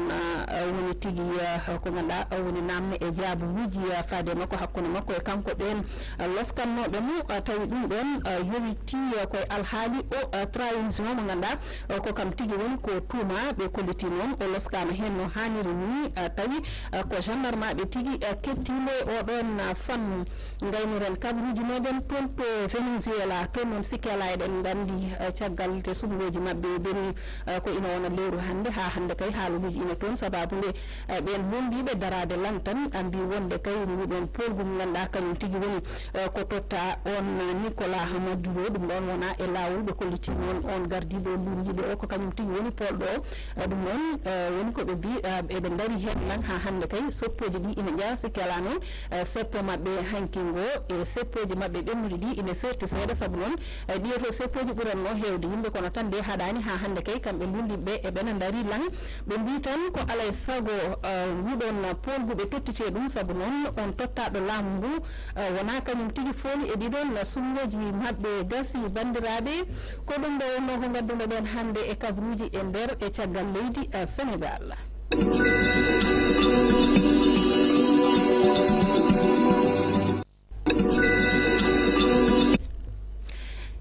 eh, woni tigi, eh, ko ngannduɗaa woni naamne e jaabuwuuji, eh, faade makko, hakkunde makko e kanko ɓeen, eh, loskannooɓe mo, eh, tawi ɗum ɗoon, eh, yowitii, eh, koye alhaali o, eh, trahison mo ngannduɗaa, eh, ko kam tigi woni ko tuuma. Ɓe kolliti noon o loskaama heen no haaniri. Ni, eh, tawi, eh, ko gendarmeaɓe tigi, eh, kettiindo e oɗon, eh, fannu. Ngayniren kabaruuji meɗen toon to Venezuela, toon noon sikke alaa eɗen nganndi, eh, caggal nde suɓngooji maɓɓe boni, eh, ko ina wona lewru hannde, haa hannde kay haaluuji ina toon, sabaabu nde, eh, ɓeen luulndiiɓe daraade lan tan, eh, mbii wonde kay nguun ɗoon poolgu mo ngannduɗaa kañum tigi woni, eh, ko totta oon, eh, Nicolas Maduro, ɗum ɗoon wonaa e laawol, ɓe kollitii noon oon gardiiɗo luulndiiɓe o ko kañum tigi woni poolɗo o. Eh, ɗum noon, eh, woni ko ɓe mbii, eh, eɓe ndarii heen lan haa hannde kay, seppooji ɗi ina njeyaa, sikke alaa noon, eh, seppo maɓɓe hanki ngo e seppooji maɓɓe ɓennuɗi ɗi ina seerti seeɗa, sabu noon, eh, ɗiye to seppooji ɓuratno heewde yimɓe, kono tan nde haɗaani haa hannde kay, kamɓe luulndiiɓe ɓe eɓena ndarii lan, ɓe mbii tan ko alaa e sago, eh, nguɗon poolgu ɓe tottitee ɗum, sabu noon on tottaaɗo laamu ngu, eh, wonaa kañum tigi fooli e ɗiɗon suɓngooji maɓɓe gasii, banndiraaɓe. Ko ɗum ɗo wonnoo ko ngadduno-ɗen hannde e kabaruuji e nder e caggal leydi, eh, Senegaal.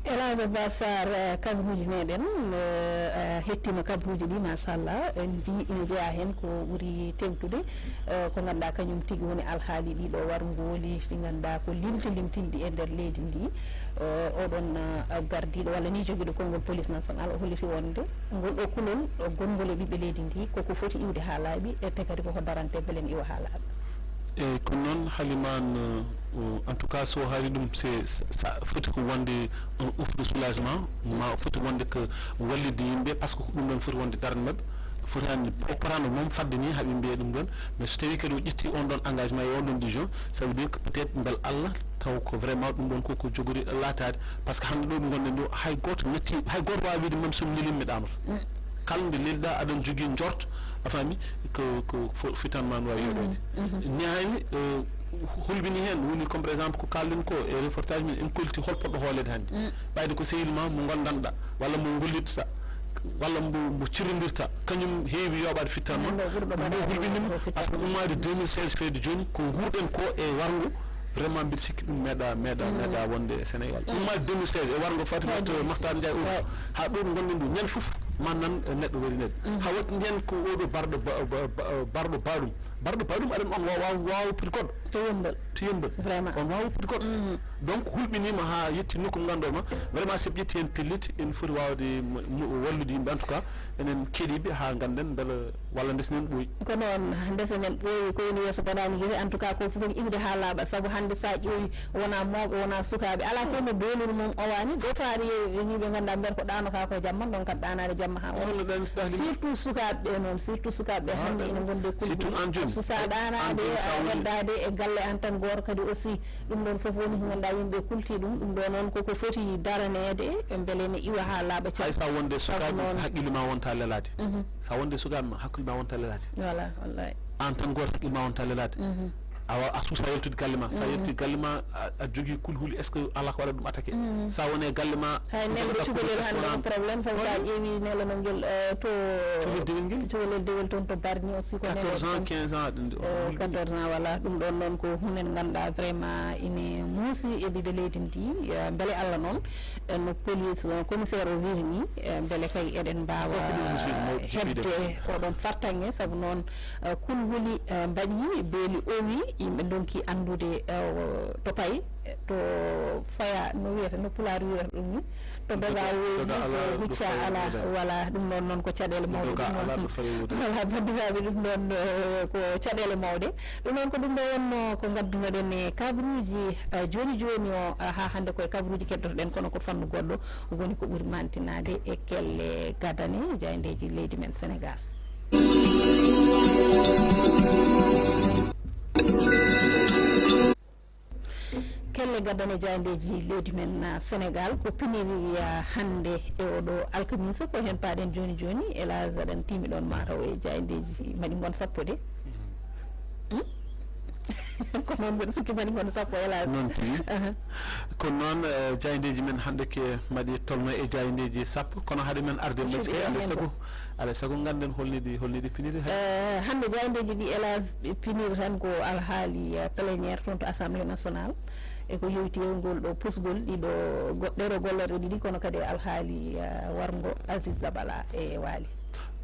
Elhadj Ba Sarr, eh, kabaruuji meɗen, eh, eh, hettima kabaruuji ɗi, machallah, en njii ina jeyaa heen ko ɓuri teeŋtude, eh, ko ngannduɗaa kañum tigi woni alhaali ɗiɗo warngooli ɗi ngannduɗaa ko limti limtinɗi e nder leydi ndi. Eh, oɗon, eh, gardiiɗo walla ni jogiiɗo konngol police national o holliti wonde ngol ɗo kulol, eh, gonngol e ɓiɓɓe leydi ndi koko foti iwde haa laaɓi, e te kadi koko darante beele ne iwa haa laaɓa. Eyyi, kono noon Halima, no, o, en tout cas, so haali ɗum, c'est, sa, sa foti ko wonde un ouf de soulagement, ma foti wonde ko wallitde yimɓe, par ce que ko ɗum ɗon foti wonde darnde maɓɓe, foti hannde o parano moom fadde ni haaɓe mbiya ɗum ɗon, mais so tawi kadi o ƴetti on ɗon engagement e on ɗon décision, ça veut dire que peut-être mbel Allah taw ko vraiment ɗum ɗon ko, ko jogori laataade, par ce que hannde ɗo ɗo ngonɗen ɗo, hay gooto natti, hay gooto waawi wiide man somi lelimmi mi ɗaanoto. Kala nde leliɗaa aɗa jogii njort, a faami, ko, ko fo-, fitan ma no waawi yoɓeede. Ñaani, eh, hulɓini heen, woni comme par exemple ko kaalɗen ko e reportage men, en kolti hol poɗɗo hooleede hannde. Ɓayde ko sehil ma mo ngondanɗaa, walla mo ngollitata, walla mbo, mbo cirrindirta, kañum heewi yooɓaade fitan ma. Mbo hulɓinii mo, par ce que ummaade deux mille seize feede jooni, ko nguurɗen ko e warngo, vraiment mbiɗa sikki ɗum meeɗa, meeɗa, meeɗa wonde e Sénégal. Ummaade deux mille seize e warngo Fatimata Makhtar Ndiaye o, haa ɗo ngonɗen ɗo, ñande fof ma nan, eh, neɗɗo waɗi neɗɗo. Haa waɗi ndeen ko oɗo barɗo ba-, ba-, ba-, barɗo baɗum. Barɗo baɗum aɗa on waawa, waawa, waawa poti goɗɗo. To yembal. To yembal. Vraiment. On waawa poti goɗɗo. Donc hulɓiniima haa yetti nokku mo ngannduɗaa ma, vraiment so ɓe ƴetti heen pellet, ene foti waawde mo, mo wallude yimɓe. En tout cas, enen keɗiiɓe haa ngannden mbela walla ndesnen ɓooyi. Ko noon, ndesenen ɓooyi ko woni yeeso bonaani gese. En tout cas, ko fof iwde haa laaɓa, sabu hannde so a ƴeewi wonaa mawɓe, wonaa sukaaɓe, alaa fof mo dooluru mum owaani. Des fois aɗa ƴeewi yimɓe ngannduɗaa mbeɗa ko ɗaanokaa ko jamma, ndonkat ɗaanaade jamma haa wona. Surtout sukaaɓe ɓe noon, surtout sukaaɓe ɓe hannde ina ngondi e kulhuli. So a ɗaanaade, a heddaade e galle aan tan gooto kadi aussi. Ɗum ɗoon fof woni ko ngannduɗaa yimɓe kultii ɗum. Ɗum ɗo noon koko foti daraneede, mbele ne iwa haa laaɓa. Hay so a wonde sukaaɓe, hakkille ma wonta lelaade. So a wonde sukaaɓe ma, hakkille ma wonta lelaade. Voilà, wallahi. Aan tan gooto hakkille ma wonta lelaade. Awa a suusa yaltude galle ma. So a yalti galle ma, a, a jogii kulhuli, est-ce que alaa ko waɗata ɗum attaqué? So a woni e galle ma, hay nelɗo cukalel hannde ko problème, sabu so a ƴeewi nelɗo ngel, eh, to cukalel dewel ngel? Cukalel dewel toon to Bargny aussi ko nelɗo quatorze ans, quinze ans, ɗum ɗo. Eh, quatorze ans, voilà. Ɗum ɗoon noon ko huunde nde ngannduɗaa vraiment ine muusi e ɓiɓɓe leydi ndi. Eh, mbele Allah noon, eh, no police, no commissaire o wiiri ni, eh, mbele kay eɗen mbaawa hedde oɗon fartaŋŋe, sabu noon, eh, kulhuli, eh, mbaɗi, beeli owi, yimɓe ndonki anndude, eh, to payi, to faya, no wiyata, no pulaar wiyata ɗum ni, to doga wooɗi, to hucca alaa. Voilà, ɗum ɗoon noon ko caɗeele mawɗe. Ɗum noon, voilà, banndiraaɓe, ɗum ɗoon, eh, ko caɗeele mawɗe. Ɗum noon ko ɗum ɗo wonnoo ko ngaddunoɗen e kabaruuji, eh, jooni jooni o, eh, haa hannde ko e kabaruuji keddotoɗen, kono ko fannu goɗɗo woni ko ɓuri maantinaade e kelle gadane jaayndeeji leydi men Senegaal. Kelle gadane jaayndeeji leydi men, ah, Senegaal, ko piniri, ah, hannde e oɗo alkamisa, ko heen paaɗen jooni jooni. Elhadj, aɗa anndi mi ɗoon mataw e jaayndeeji mbaɗi ngon sappo de. Hmm? Ko noon mbiɗa sikki mbaɗi ngon sappo, Elhadj. Noon tigi. Aha. Ko noon, eh, jaayndeeji men hannde ke mbaɗi tolno e jaayndeeji sappo, kono hade men arde majji kay, alaa e sago, alaa e sago ngannden holniɗi, holniɗi piniri hannde. Eh, hannde jaayndeeji ɗi, Elhadj, ɓe piniri tan ko alhaali, eh, plénière toon to Assemblée nationale, e ko yowiti e ngol ɗo pusgol ɗiɗo go-, ɗeɗo gollorɗe ɗiɗi, kono kadi e alhaali, eh, warngo Aziz Dabala e Waali.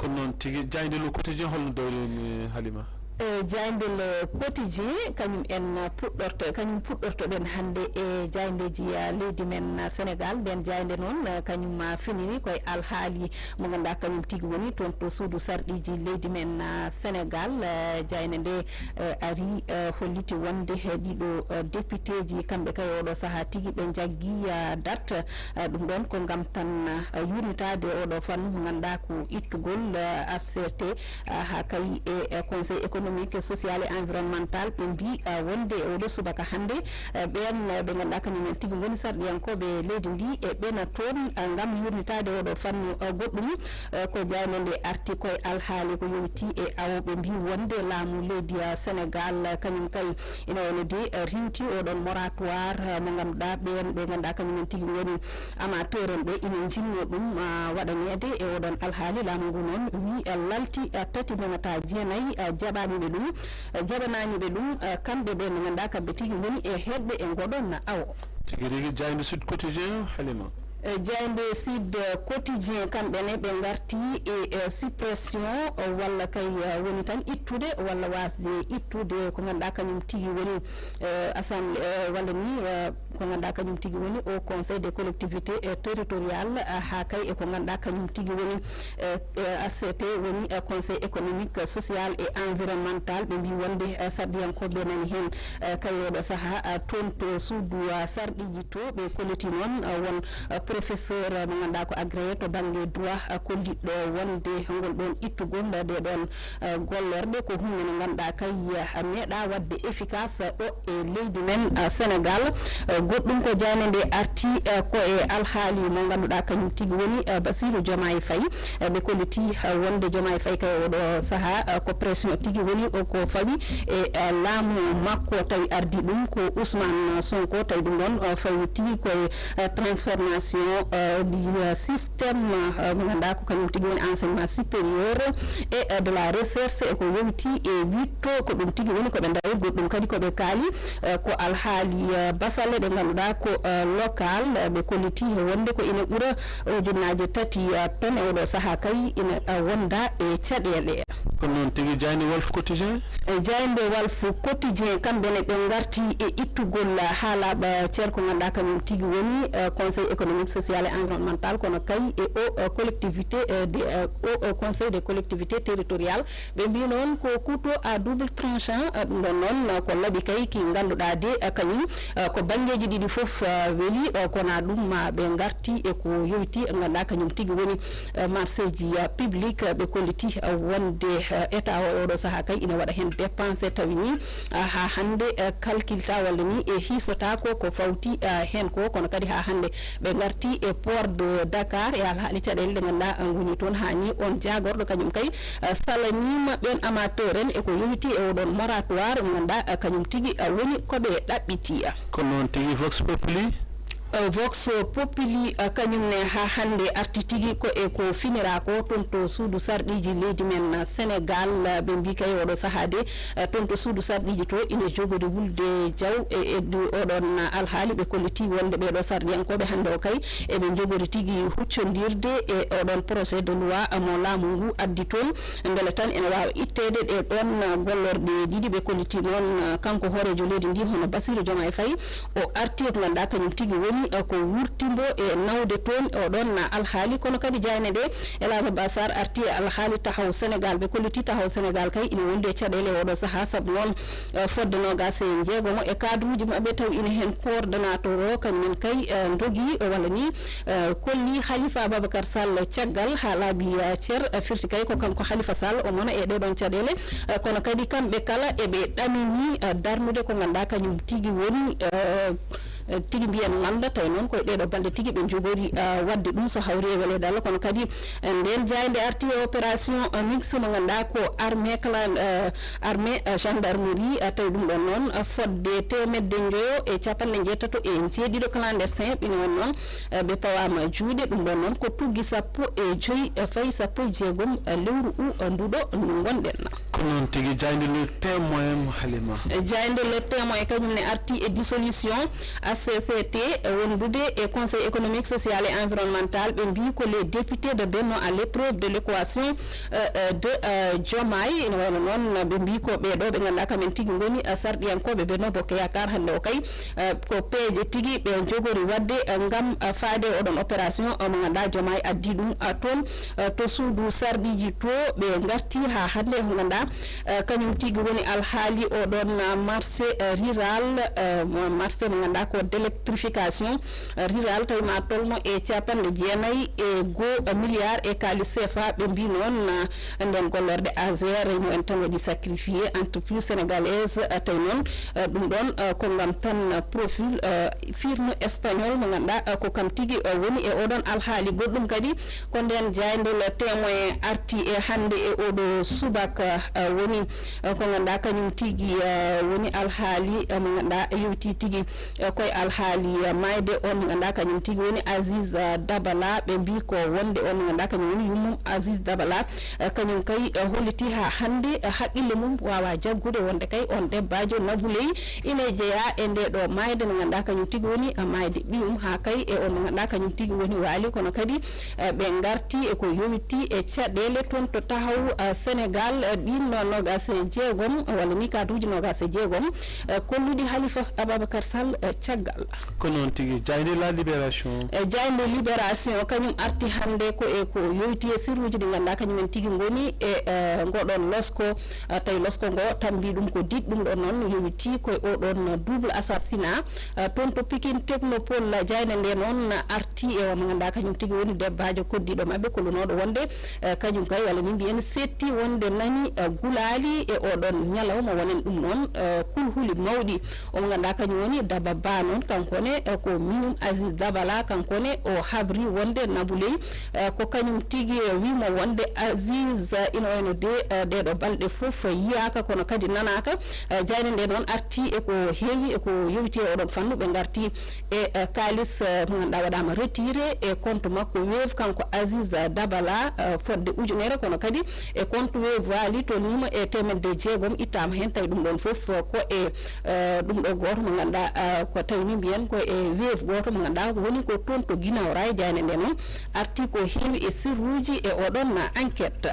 Kono noon tigi, jaaynde Le Quotidien, holno dawri mi Halima? E jaaynde Le Quotidien, kañum en puɗɗorto, kañum puɗɗorto ɗen hannde e jaayndeeji, ah, leydi men, ah, Sénégal. Nden jaaynde noon, ah, kañum, ah, finiri koye alhaali mo ngannduɗaa kañum tigi woni toon to suudu sarɗiiji leydi men, ah, Sénégal. Ah, jaaynde nde, eh, ari, eh, holliti wonde he ɗiɗo, eh, députéji kamɓe kay oɗo sahaa tigi ɓe njaggi, ah, date. Eh, ɗum ɗon ko ngam tan, ah, yurnitaade oɗo fannu mo ngannduɗaa ko ittugol, eh, H C T, ah, haa kay e, eh, Conseil économique, social et environnemental. Ɓe mbii, ah, wonde e oɗo subaka hannde, eh, ɓeen, eh, ɓe ngannduɗaa kañum en tigi ngoni sarɗiyankooɓe leydi ndi e ɓena toon, eh, ngam yurnitaade oɗo fannu, eh, goɗɗum. Eh, ko jaaynde nde arti koye alhaali ko yowiti e awo ɓe mbii wonde laamu leydi, eh, Sénégal, eh, kañum kay ina wayno de, eh, riiwti oɗon moratoire, eh, mo ngannduɗaa ɓeen ɓe ngannduɗaa kañum en tigi ngoni amateur en ɓe ina njinnoo ɗum, ah, waɗaneede e oɗon alhaali. Laamu ngu noon wii, eh, lalti, eh, tati mbemata jeenayi, eh, jaɓaani ɓe ɗum, eh, jaɓanaani ɓe ɗum, eh, kamɓe ɓe ɓe ngannduɗaa kamɓe tigi ngoni e heɓɓe e ngoɗon awo. Tigi rigi, jaaynde Sud Quotidien, Halima. Eh, jaaynde Sud Quotidien, kamɓe ne ɓe ngarti e, eh, suppression, eh, walla kay, eh, woni tan ittude walla waasde ittude ko ngannduɗaa kañum tigi woni, eh, assemblée, eh, walla ni, eh, ko ngannduɗaa kañum tigi woni au Conseil des collectivités, eh, territoriales, ah, haa kay e ko ngannduɗaa kañum tigi woni, eh, eh, H C T, woni, eh, Conseil économique, social et environnemental. Ɓe mbii wonde, eh, sarɗiyankooɓe nani heen, eh, kay oɗo sahaa, ah, toon to suudu, ah, sarɗiiji to. Ɓe kolliti noon, ah, won, ah, professeur, ah, mo ngannduɗaa ko agréé to bannge droit, ah, kolliɗo wonde ngol ɗoon ittugol, ah, ɗee ɗoon, ah, gollorɗe ko huunde nde ngannduɗaa kay, ah, meeɗaa waɗde efficace ɗo e leydi men, ah, Sénégal. Ah, goɗɗum ko jaaynde nde arti, ah, ko e alhaali mo ngannduɗaa kañum tigi woni, ah, Bassirou Diomaye Faye. Ah, ɓe kolliti, ah, wonde Diomaye Faye kay oɗo sahaa, ah, ko pression tigi woni o ko fawi e, ah, laamu makko, tawi ardi ɗum ko Ousmane Sonko, tawi ɗum ɗon, ah, fawi tigi koye, ah, transformation, ah, du, ah, système, ah, mo ngannduɗaa ko kañum tigi woni enseignement supérieur et, ah, de la recherche, e ko yowiti e witto ko ɗum tigi woni ko ɓe ndawi. Goɗɗum kadi ko ɓe kaali, eh, ko alhaali, eh, basalle ɗe ngannduɗaa ko, eh, local, eh, ɓe kolliti he wonde ko ina ɓura ujunnaaje tati, eh, tonnes e oɗo sahaa kay ina, eh, wonda e caɗeele. Kono noon tigi, jaaynde Walf Quotidien? E jaaynde Walf Quotidien, kamɓe ne ɓe ngarti e ittugol haalaaɓe ceer ko ngannduɗaa kañum tigi woni, eh, Conseil économique, social et environnemental, kono kay e o, eh, collectivité, eh, de, eh, o, eh, Conseil des collectivités territoriales. Ɓe mbii noon ko couteau à double tranchant, eh, ɗum ɗon noon, eh, ko laɓi kay ki ngannduɗaa de, eh, kañum, eh, ko banngeeji ɗiɗi fof, eh, weli, eh, kono ɗum ma ɓe ngarti e ko yowiti, eh, ngannduɗaa kañum tigi woni, eh, marché ji, eh, public, eh, ɓe kolliti, eh, wonde, eh, État o e oɗo sahaa kay ina waɗa heen dépensé tawi ni, eh, haa hannde, eh, calculta walla ni e hiisotaako ko fawti, eh, heen ko, kono kadi haa hannde ɓe ngarti e port de Dakar e alhaali caɗeele ɗe ngannduɗaa, eh, ngoni toon haa ni on jaagorɗo kañum kay, eh, salaniima ɓeen amateur en e ko yowiti e oɗon moratoire mo ngannduɗaa, eh, kañum tigi, eh, woni ko ɓe ɗaɓɓiti. Kono noon tigi Vox Populi? Eh, Vox Populi, eh, kañum ne haa hannde arti tigi ko e ko finira ko toon to suudu sarɗiiji leydi men, eh, Sénégal, eh, ɓe mbii kay oɗo sahaa de, eh, toon to suudu sarɗiiji to ina jogori wulde jaw e, e du-, oɗon alhaali ɓe kolliti wonde ɓee ɗo sarɗiyankooɓe hannde o kay eɓe njogori tigi huccondirde e oɗon projet de loi mo laamu ngu addi toon, mbele tan ene waawa itteede ɗee ɗoon gollorɗe ɗiɗi. Ɓe kolliti noon kanko hooreejo leydi ndi hono Bassirou Diomaye Faye, o arti ko ngannduɗaa kañum tigi woni ko wurtimbo e nawde toon oɗon alhaali. Kono kadi jaaynde nde, El Hadj Abbas Sarr arti e alhaali Taxawu Sénégal. Ɓe kolliti Taxawu Sénégal kay ina wondi e caɗeele e oɗo sahaa, sabu noon, eh, fodde noogaas e njeegomo e cadre uji maɓɓe, tawi ina heen coordonnateur o, kañum en kay, eh, ndogi, eh, walla ni, eh, kolli Khalifa Ababacar Sall caggal haa laabi, eh, cer, eh, firti kay ko kanko Khalifa Sall o mona e ɗee ɗoon caɗeele, eh, kono kadi kamɓe kala eɓe ɗamini, eh, darnude ko ngannduɗaa kañum tigi woni, eh, eh, tigi mbiyen lannda, tawi noon koye ɗee ɗoo balɗe tigi ɓe njogori, eh, waɗde ɗum so hawri e weleede Allah. Kono kadi, eh, ndeen jaaynde arti e opération, eh, mix mo ngannduɗaa ko armée clan-, eh, armée, eh, gendarmerie, eh, tawi ɗum ɗoon noon, eh, fodde teemedde njoyo e capanɗe njeetato e njeeɗiɗo clandestin ɓe ina woni noon, eh, ɓe pawaama juuɗe. Ɗum ɗoon noon ko tuggi sappo e joy, eh, fayi sappo e jeegom, eh, lewru u, eh, nduɗo ndu ngonɗen. Ko noon tigi, jaaynde Le Témoin, Halima. E jaaynde Le Témoin kañum ne arti e dissolution H C C T, wondude e Conseil économique, social et environnemental, ɓe mbii ko les députés de Benno à l'épreuve de l'équation, euh, euh, de, euh, Diomaye. Ina wayno noon, ɓe mbii ko ɓee ɗoo ɓe ngannduɗaa kamen tigi ngoni, euh, sarɗiyankooɓe Benno Bokk Yaakaar. Hannde o kay, euh, ko peeje tigi ɓe njogori waɗde, euh, ngam, euh, faade oɗon opération, euh, mo ngannduɗaa Diomaye addi ɗum, euh, toon, euh, to suudu sarɗiiji to. Ɓe ngarti haa hannde ko ngannduɗaa, euh, kañum tigi woni alhaali oɗon, euh, marché, euh, rural, euh, marché mo ngannduɗaa ko d'électrification, euh, rural, tawi ma tolno e capanɗe jeenayi e goo, euh, milliard e kaalis C F A. Ɓe mbii noon, euh, nden gollorɗe A S E R, imo en tan waɗi sacrifié entreprise sénégalaise, euh, tawi noon, euh, ɗum ɗoon, euh, ko ngam tan, euh, profil, euh, firme espagnol mo ngannduɗaa, euh, ko kam tigi, euh, woni e oɗon alhaali. Goɗɗum kadi ko ndeen jaaynde Le Témoin arti e hannde e oɗo subaka, eh, woni, eh, ko ngannduɗaa kañum tigi, eh, woni alhaali, eh, mo ngannduɗaa yowti tigi, eh, koye alhaali, eh, maayde on mo ngannduɗaa kañum tigi woni Aziz, eh, Dabala. Ɓe mbii ko wonde on mo ngannduɗaa kañum woni yummum Aziz Dabala, eh, kañum kay, eh, holliti haa hannde, eh, haqqille mum waawa jaggude wonde kay on debbaajo Nabou Leye ine jeyaa e ndee ɗoo maayde nde ngannduɗaa kañum tigi woni, eh, maayde ɓiyum, haa kay e on mo ngannduɗaa kañum tigi woni Waali. Kono kadi, eh, ɓe ngarti e ko yowiti e caɗeele toon to Taxawu, eh, Senegaal, eh, ɗiin noon noogaas e jeegom, walla ni kaatuuji noogaas e jeegom, eh, kolluɗi Halifa Ababacar Sall, eh, caggal. Ko noon tigi, jaaynde La Libération. E jaaynde Libération, kañum arti hannde ko e ko yowiti e sirruuji ɗi ngannduɗaa kañum en tigi ngoni e, eh, ngoɗon losko, eh, tawi losko ngo tambi ɗum ko dig. Ɗum ɗoon noon yowiti ko e oɗon double assassinat, eh, toon to Pikine Technopole. Jaaynde nde noon arti e o mo ngannduɗaa kañum tigi woni debbaajo koddiiɗo maɓɓe, kollunooɗo wonde, eh, kañum kay, walla ni mbiyen, seetti wonde nani, eh, gulaali e oɗon ñalawma. Wonen ɗum noon, eh, kulhuli mawɗi. Omo ngannduɗaa kañum woni Daba Ba noon, kanko ne, eh, ko miñum Aziz Dabala, kanko ne o habri wonde Nabou Leye, eh, ko kañum tigi, eh, wimo wonde Aziz, eh, ina wayno de, eh, ɗeeɗo balɗe fof yiyaaka, kono kadi nanaaka. Eh, jaaynde nde noon arti e ko heewi, e ko yowiti e oɗon fannu. Ɓe ngarti e, eh, kaalis, eh, mo ngannduɗaa waɗaama retiré e compte makko Wave, kanko Aziz, eh, Dabala, eh, fodde ujunere, kono kadi e compte Wave Waali tolniima e teemedde jeegom ittaama heen. Tawi ɗum ɗoon fof, eh, ko e, eh, ɗum ɗo gooto mo ngannduɗaa, eh, ko tawi ni mbiyen ko e Wave gooto mo ngannduɗaa ko woni ko toon to Guinaw Rail. Jaaynde nde noon arti ko heewi e sirruuji e oɗon enquête.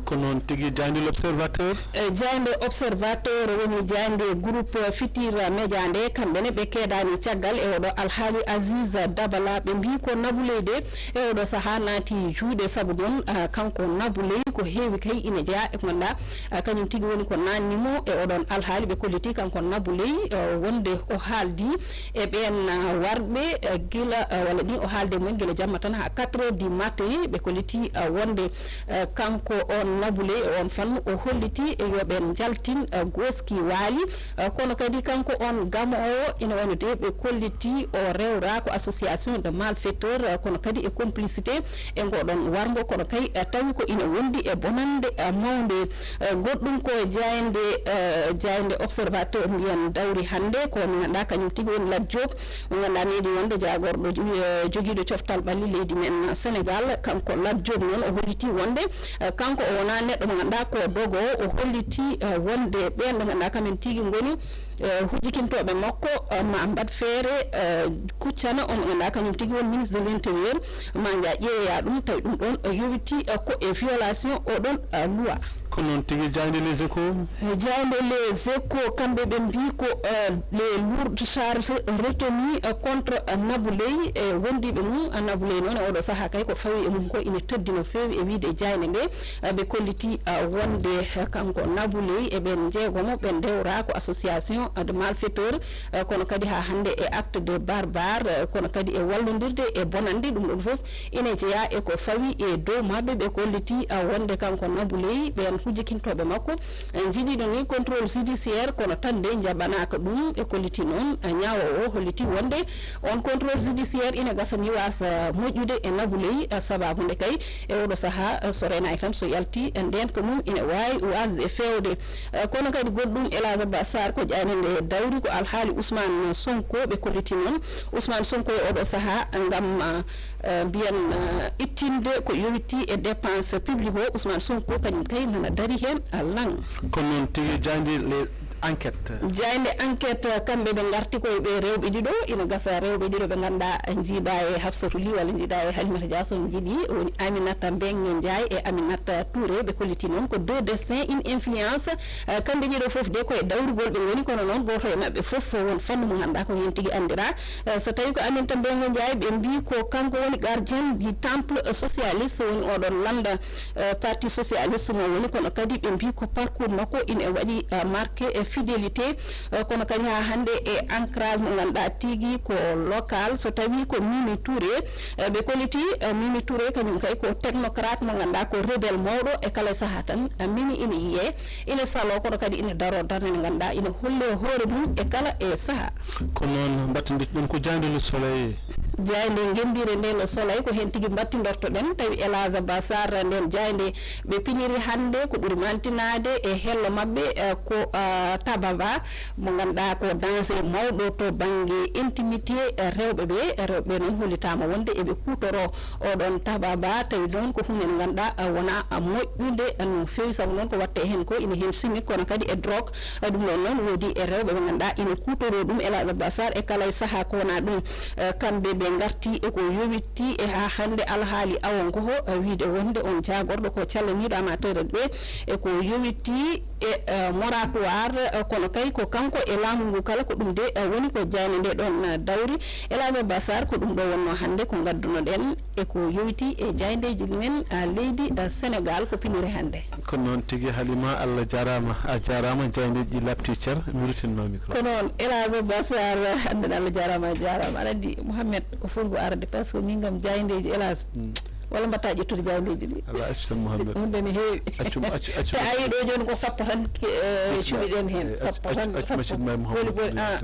Ko noon tigi, jaaynde L'Observateur. E jaaynde Observateur woni jaaynde groupe Futurs Médias nde, kamɓe ne ɓe keedaani caggal e oɗo alhaali Aziz Dabala. Ɓe mbii ko Nabou Leye de e oɗo sahaa naati juuɗe, sabu noon, ah, kanko Nabou Leye ko heewi kay ina jeyaa e ko ngannduɗaa, ah, kañum tigi woni ko naatni mo e oɗon alhaali. Ɓe kolliti kanko Nabou Leye, ah, wonde o haaldi e ɓeen, ah, warɓe, ah, gila, ah, walla ni o haalde mumen gila jamma tan haa quatre heures du matin. Ɓe kolliti, ah, wonde, ah, kanko on Nabou Leye e on fannu o holliti e yo ɓeen njaltin, ah, gooski Waali. Ah, kono kadi kanko on gamoowo ina wayno de ɓe kolliti o rewra ko association de malfaiteurs, ah, kono kadi e complicité e ngoɗon warngo, kono kay, ah, tawi ko ina wondi e bonannde, ah, mawnde. Eh, goɗɗum ko jaaynde, eh, jaaynde Observateur mbiyen dawri hannde, ko mo ngannduɗaa kañum tigi woni Lat Diop, mo ngannduɗaa meeɗi wonde jaagorɗo jo-, eh, jogiiɗo coftal ɓalli leydi men Senegaal. Kanko Lat Diop noon o holliti wonde, eh, kanko o wonaa neɗɗo mo ngannduɗaa ko dogo, o holliti, eh, wonde ɓeen ɓe ngannduɗaa kamen tigi ngoni, eh, hujjikintooɓe makko, eh, ma mbaɗ feere, eh, kuccana on mo ngannduɗaa kañum tigi woni ministre de l'intérieur, ma nja ƴeewoya ɗum, tawi ɗum ɗoon, eh, yowiti, eh, ko e violation oɗon, eh, loi. Ko noon tigi, jaaynde Les Échos. Eh, jaaynde Les Échos, kamɓe ɓe mbii ko, eh, les lourdes charges retenues, eh, contre, eh, Nabou Leye e wondiiɓe mum. Eh, Nabou Leye noon e oɗo sahaa kay ko fawi e mum ko ina teddi no feewi e wiyde jaaynde nde. Eh, ɓe kolliti, eh, wonde, eh, kanko Nabou Leye e ɓeen njeegomo ɓe ndewra ko association, eh, de malfaiteurs, eh, kono kadi haa hannde e acte de barbare, eh, kono kadi e wallondirde e bonannde. Ɗum ɗoon fof ina jeyaa e ko fawi e dow maɓɓe. Ɓe kolliti, ah, wonde kanko Nabou Leye, ɓeen hujjikintooɓe makko, eh, njiɗiino ni contrôle judiciaire, kono tan nde njaɓanaaka ɗum. Ɓe kolliti noon, ah, ñaawoowo o holliti wonde on contrôle judiciaire ina gasa ni waasa moƴƴude e Nabou Leye, ah, sabaabu nde kay e oɗo sahaa, ah, so renaaki tan so yalti, eh, ndeenka mum ina waawi waasde feewde. Eh, kono kadi goɗɗum, El Hadj Abbas Sarr, ko jaaynde nde dawri, ko alhaali Ousmane Sonko. Ɓe kolliti noon Ousmane Sonko e oɗo sahaa ngam, ah, eh, mbiyen, eh, ittinde ko yowiti e dépense publique o, Ousmane Sonko kañum kay nana dari heen, ah, laŋ. Kono noon tigi, jaaynde Les, Enquête. Jaaynde Enquête, kamɓe ɓe ngarti koye ɓe rewɓe ɗiɗo, ina gasa rewɓe ɗiɗo ɓe ngannduɗaa njiidaa e Hafsatou Ly walla njiidaa e Halimata Dia, so on njiɗi, woni Aminata Mbengue Ndiaye e Aminata Touré, ɓe kolliti noon ko deux destins, une influence. Eh, kamɓe ɗiɗo fof de ko e dawrugol ɓe ngoni, kono noon gooto e maɓɓe fof won fannu mo ngannduɗaa ko heen tigi anndiraa. Eh, so tawii ko Aminata Mbengue Ndiaye, ɓe mbii ko kanko woni gardien du temple socialiste, woni oɗon lannda eh, Parti Socialiste mo woni, kono kadi ɓe mbii ko parcours makko ina waɗi, eh, marqué e fidélité, eh, kono kadi haa hannde e ancrage mo ngannduɗaa tigi ko local. So tawii ko Mimi Touré, eh, ɓe kolliti, eh, Mimi Touré kañum kay ko technocrate mo ngannduɗaa ko rebelle mawɗo, e kala e sahaa tan, eh, Mimi ina yiyee, ina saloo, kono kadi ina daroo darnde nde ngannduɗaa ina holle hoore mum e kala e sahaa. Ko noon mbattindirten ko jaaynde Le Soleil. Jaaynde ngenndiire nde Le Soleil, ko heen tigi mbattindirtoɗen, tawi El Hadj Abba Sarr, nden jaaynde ɓe piniri hannde ko ɓuri mantinaade e hello maɓɓe, eh, ko, ah, tababa mo ngannduɗaa ko danse mawɗo to bannge intimité, eh, rewɓe ɓe. Rewɓe ɓe noon hollitaama wonde eɓe kuutoroo oɗon tababa, tawi noon ko huunde nde ngannduɗaa, eh, wonaa, ah, moƴƴunde, eh, no feewi, sabu noon ko waɗtee heen ko ina heen chimique, kono kadi e drogue. Eh, ɗum ɗoon noon woodi e rewɓe ɓe ngannduɗaa ina kuutoroo ɗum, El Hadj Abba Sarr, e kala e sahaa ko wonaa ɗum. Eh, kamɓe ɓe ngarti e ko yowitti e haa hannde alhaali awo ngo, eh, wiyde wonde on jaagorɗo ko callaniiɗo amateur en ɓe, e ko yowitti e, eh, moratoire, eh, kono kay ko kanko e laamu ngu kala ko ɗum de, eh, woni ko jaaynde nde ɗoon, eh, dawri. El Hadj Abba Sarr, ko ɗum ɗo wonnoo hannde ko ngaddunoɗen e ko yowitti e jaayndeeji men, eh, leydi, eh, Senegaal ko piniri hannde. Ko noon tigi, Halima, Allah jaaraama, a jaaraama, jaayndeeji ɗi laaɓti cer, mi ruttinnoo micro. Ko noon, El Hadj Abba Sarr, hannde Allah jaaraama, a jaaraama. Aɗa anndi, Mouhamed, o foti ko arde, par ce que min kam jaayndeeji, El Hadj, mm, walla mbaɗtaa ƴettude jaayndeeji ɗi? Alaa, accu tan, Mouhamed. Ɗum ɗon ne heewi. Accu, accu, accu. Te a yii ɗo jooni ko sappo tan, eh, cuɓiɗen heen. Eh, accu, sappo tan, accu, accu, sappo. Macit May Mouhamed. Boli, boli, ah.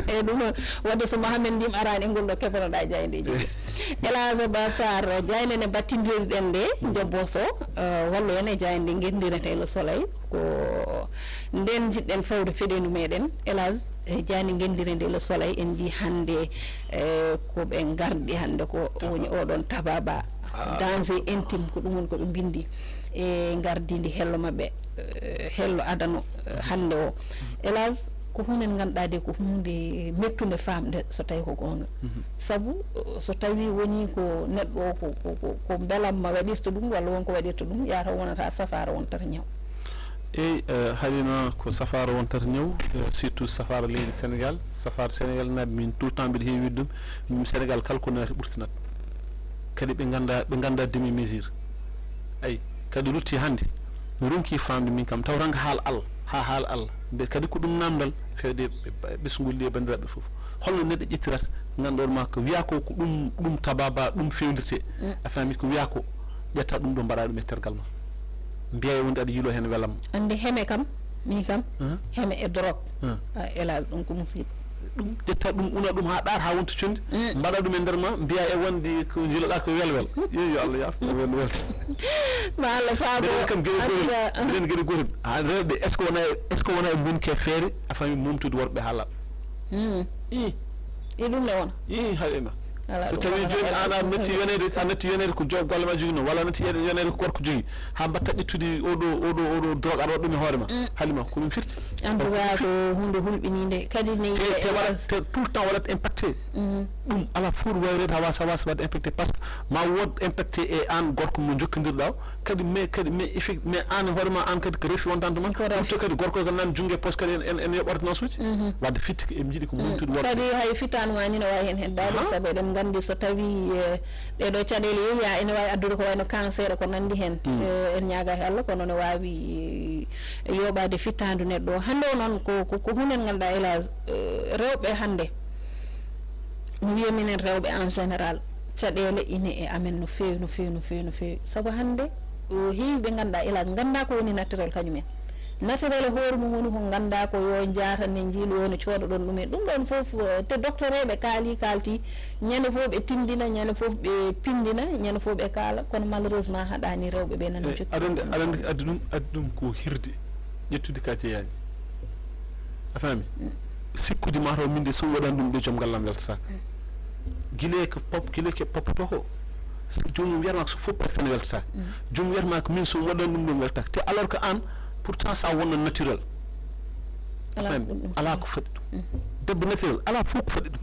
E ɗum noon, waɗde so Mouhamed Ndim araani e ngol ɗo keɓanoɗaa jaayndeeji ɗi. El Hadj Ba Sarr, jaaynde nde mbattindirɗen nde, Joboso, eh, wallu en e jaaynde ngenndiire nde Le Soleil. Ko ndeen njiɗɗen fawde fedeendu meɗen, El Hadj, e jaaynde ngenndiire nde Le Soleil, en njii hannde, eh, ko ɓe ngardi hannde ko woni oɗon tababa, ah, danger intime, ko ɗum woni ko ɓe mbinndi e ngardiindi hello maɓɓe, eh, hello adano, eh, hannde o. El Hadj, ko huunde nde ngannduɗaa de ko huunde mettunde faamde so tawii ko goonga. Mhm. Sabu, eh, so tawii wonii ko neɗɗo o ko, ko, ko, ko mbelamma waɗirta ɗum walla won ko waɗirta ɗum, yaata wonata safaara wontata ñaw. Eyi, eh, Halima, ko safaara wontata ñaw, eh, surtout safaara leydi Senegaal. Safaara Senegaal naaɓe, min tout le temps mbiɗa heewi wiide ɗum, min Senegaal kala ko naati ɓurtinat. Kadi ɓe nganndaa, ɓe nganndaa demi mesure. Ayi, kadi rutti hannde, mi ronki faamde min kam, taw tan ko haal Allah, haa haal Allah. Mbe kadi ko ɗum naamndal fewde e ɓesngol ɗi e banndiraaɓe fof. Holno neɗɗo ƴettirata, ngannduɗon ma ko wiyaa ko, ko ɗum, ɗum tababa, ɗum fewndirte. Mm. A faami ko wiyaa ko, ƴetta ɗum ɗo mbaɗa ɗum e tergal ma. Mbiya e wonde aɗa yiilo heen welam. Annde heme kam, min kam, ahan, heme e drogue. Ahan. Ah, hélas, ɗum ko musiba. Ɗum ƴetta ɗum, una ɗum haa ɗaar, haa wonta conndi. Mm. Mbaɗa ɗum e nder ma, mbiya e wonde ko njiloɗaa ko welwel. Yo, yo Allah yaafo, ko welwel. Ma Allah faabo. Mbiɗen kam geɗe gootel, en tout cas, mbiɗen geɗe gootel. Haa rewɓe, est-ce que wona, est-ce que wona e mbonki e feere, a faami, momtude worɓe haa laaɓa? Mm. Ii. E ɗum ne wona? Ii, haɗe ma. Alaa, so ɗum tawii wona jooni an a natti yoneede, a natti yoneede ko jo-, golle ma jogino, walla a natti yoneede ko gorko jogi, haa mbaɗta ƴettude oɗo, oɗo, oɗo drogue aɗa waɗa ɗum e hoore ma. Mm. Halima, ko ɗum firti? En tout cas, ko huunde hulɓiniinde. Kadi ne te, te waɗat, te tout le temps waɗat impacté. Mm. Ɗum alaa fof wayreede haa waasa, waasa waɗde impacté, par ce que ma wood impacté e an gorko mo jokkondirɗa o, kadi mais, kadi mais effet, mais an hoore ma an kadi ko refi wontanta ma. Ko refi. Ɗum to kadi gorko ko nan junngo e poche kadi en, en, en yoɓ ordonnance uji. Mhm. Wadde fitte ko en njiɗi ko momtude worɓe. Kadi hay fitaandu ma ni ne waawi heen heddaade, aha, sabu eɗen nganndi so tawii, eh, ɗee ɗoo caɗeele yeeya ene waawi addude ko wayno cancer e ko nanndi heen. Mm. Eh, en ñaagaa e Allah, kono ne waawi, eh, yooɓaade fittaandu neɗɗo. Hannde o noon ko, ko, ko huunde nde ngannduɗaa, hélas, eh, rewɓe hannde, mi wiya minen rewɓe en général, caɗeele ine e amen no feewi, no feewi, no feewi, no feewi. Sabu hannde, o heewi ɓe ngannduɗaa, hélas, nganndaa ko woni naturel kañum en. Naturel e hoore mum woni ko nganndaa ko yo njaatan ne njiilu o no coodoɗon ɗum en. Ɗum ɗoon fof, eh, te docteur eɓe kaali, kaalti, ñande fof ɓe tindina, ñande fof ɓe pindina, ñande fof ɓe kaala, kono malheureusement haɗaani rewɓe ɓe nana. Eh, jokki aɗa anndi, aɗa anndi, addi ɗum, addi ɗum ko hirde, ƴettude ka jeyaani. A faami? Mm. Sikkude ma taw min de so mi waɗaani ɗum de joom ngallam weltataake. Mm. Gila ko pop-, gila ko poppotoo ko, so joomum wiyata ma ko so fof pop tan weltataake. Mm. Joomum wiyata ma ko min so mi waɗaani ɗum ɗum weltataake. Te alors que aan, pourtant ça wonno naturel. Alaa ko ɓuri ɗum. Alaa ko faɗi ɗum. Debbo naturel, alaa fof ko faɗi ɗum.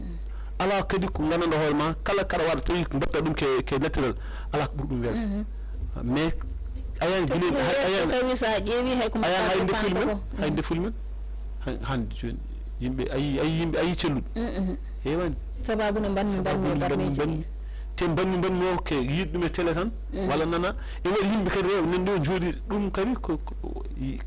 Alaa kadi ko nganndanɗaa hoore ma, kala kaɗa waɗa, tawi ko mbaɗta ɗum ke, ke naturel, alaa ko ɓuri ɗum welde. Mais a yiyan gila, a yiyan, tawi sa ƴeewi hay ko a yiyan mbaɗa hay nde dépassé fuli men, ko. Hay nde fuli men. Hay, hannde jooni, yimɓe ayi, ayi yimɓe ayi celluɗo. Heewani. Sababu no mbanmi, sababu mbanmi, no mbanmi, mbanmi, mbanmi. Te mbanmi, mbanmi o ke yiɗ ɗum e télé tan, walla nana. Ene waɗi yimɓe kadi rew, nan ɗo jooɗi, ɗum kadi ko, ko,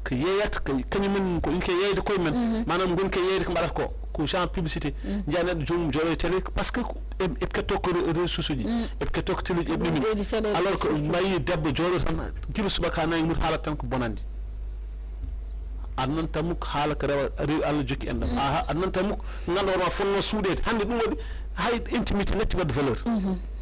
ko yeeyata, ko kañum men, ko ene ke yeeyde koye men. Maanaam, ngon ke yeeyde ko mbaɗata ko, ko genre publicité. Njiya neɗɗo joomum jooɗo e télé, parce que ko, e, e ketto ko ré-, réseaux sociaux ji, e ketto ko télé ji, e ɗum ɗumen. Ɓeydi caɗeele. Alors que mbayi debbo jooɗo tan, gila subaka nayi mut haalata tan ko bonandi. Aɗa nanta muk haala ko rewa, rewi Allah jokki enɗam. Aha, aɗa nanta muk ngannduɗaa ma fonnoo suuɗeede. Hannde ɗum waɗi hay intimité natti waɗde valeur.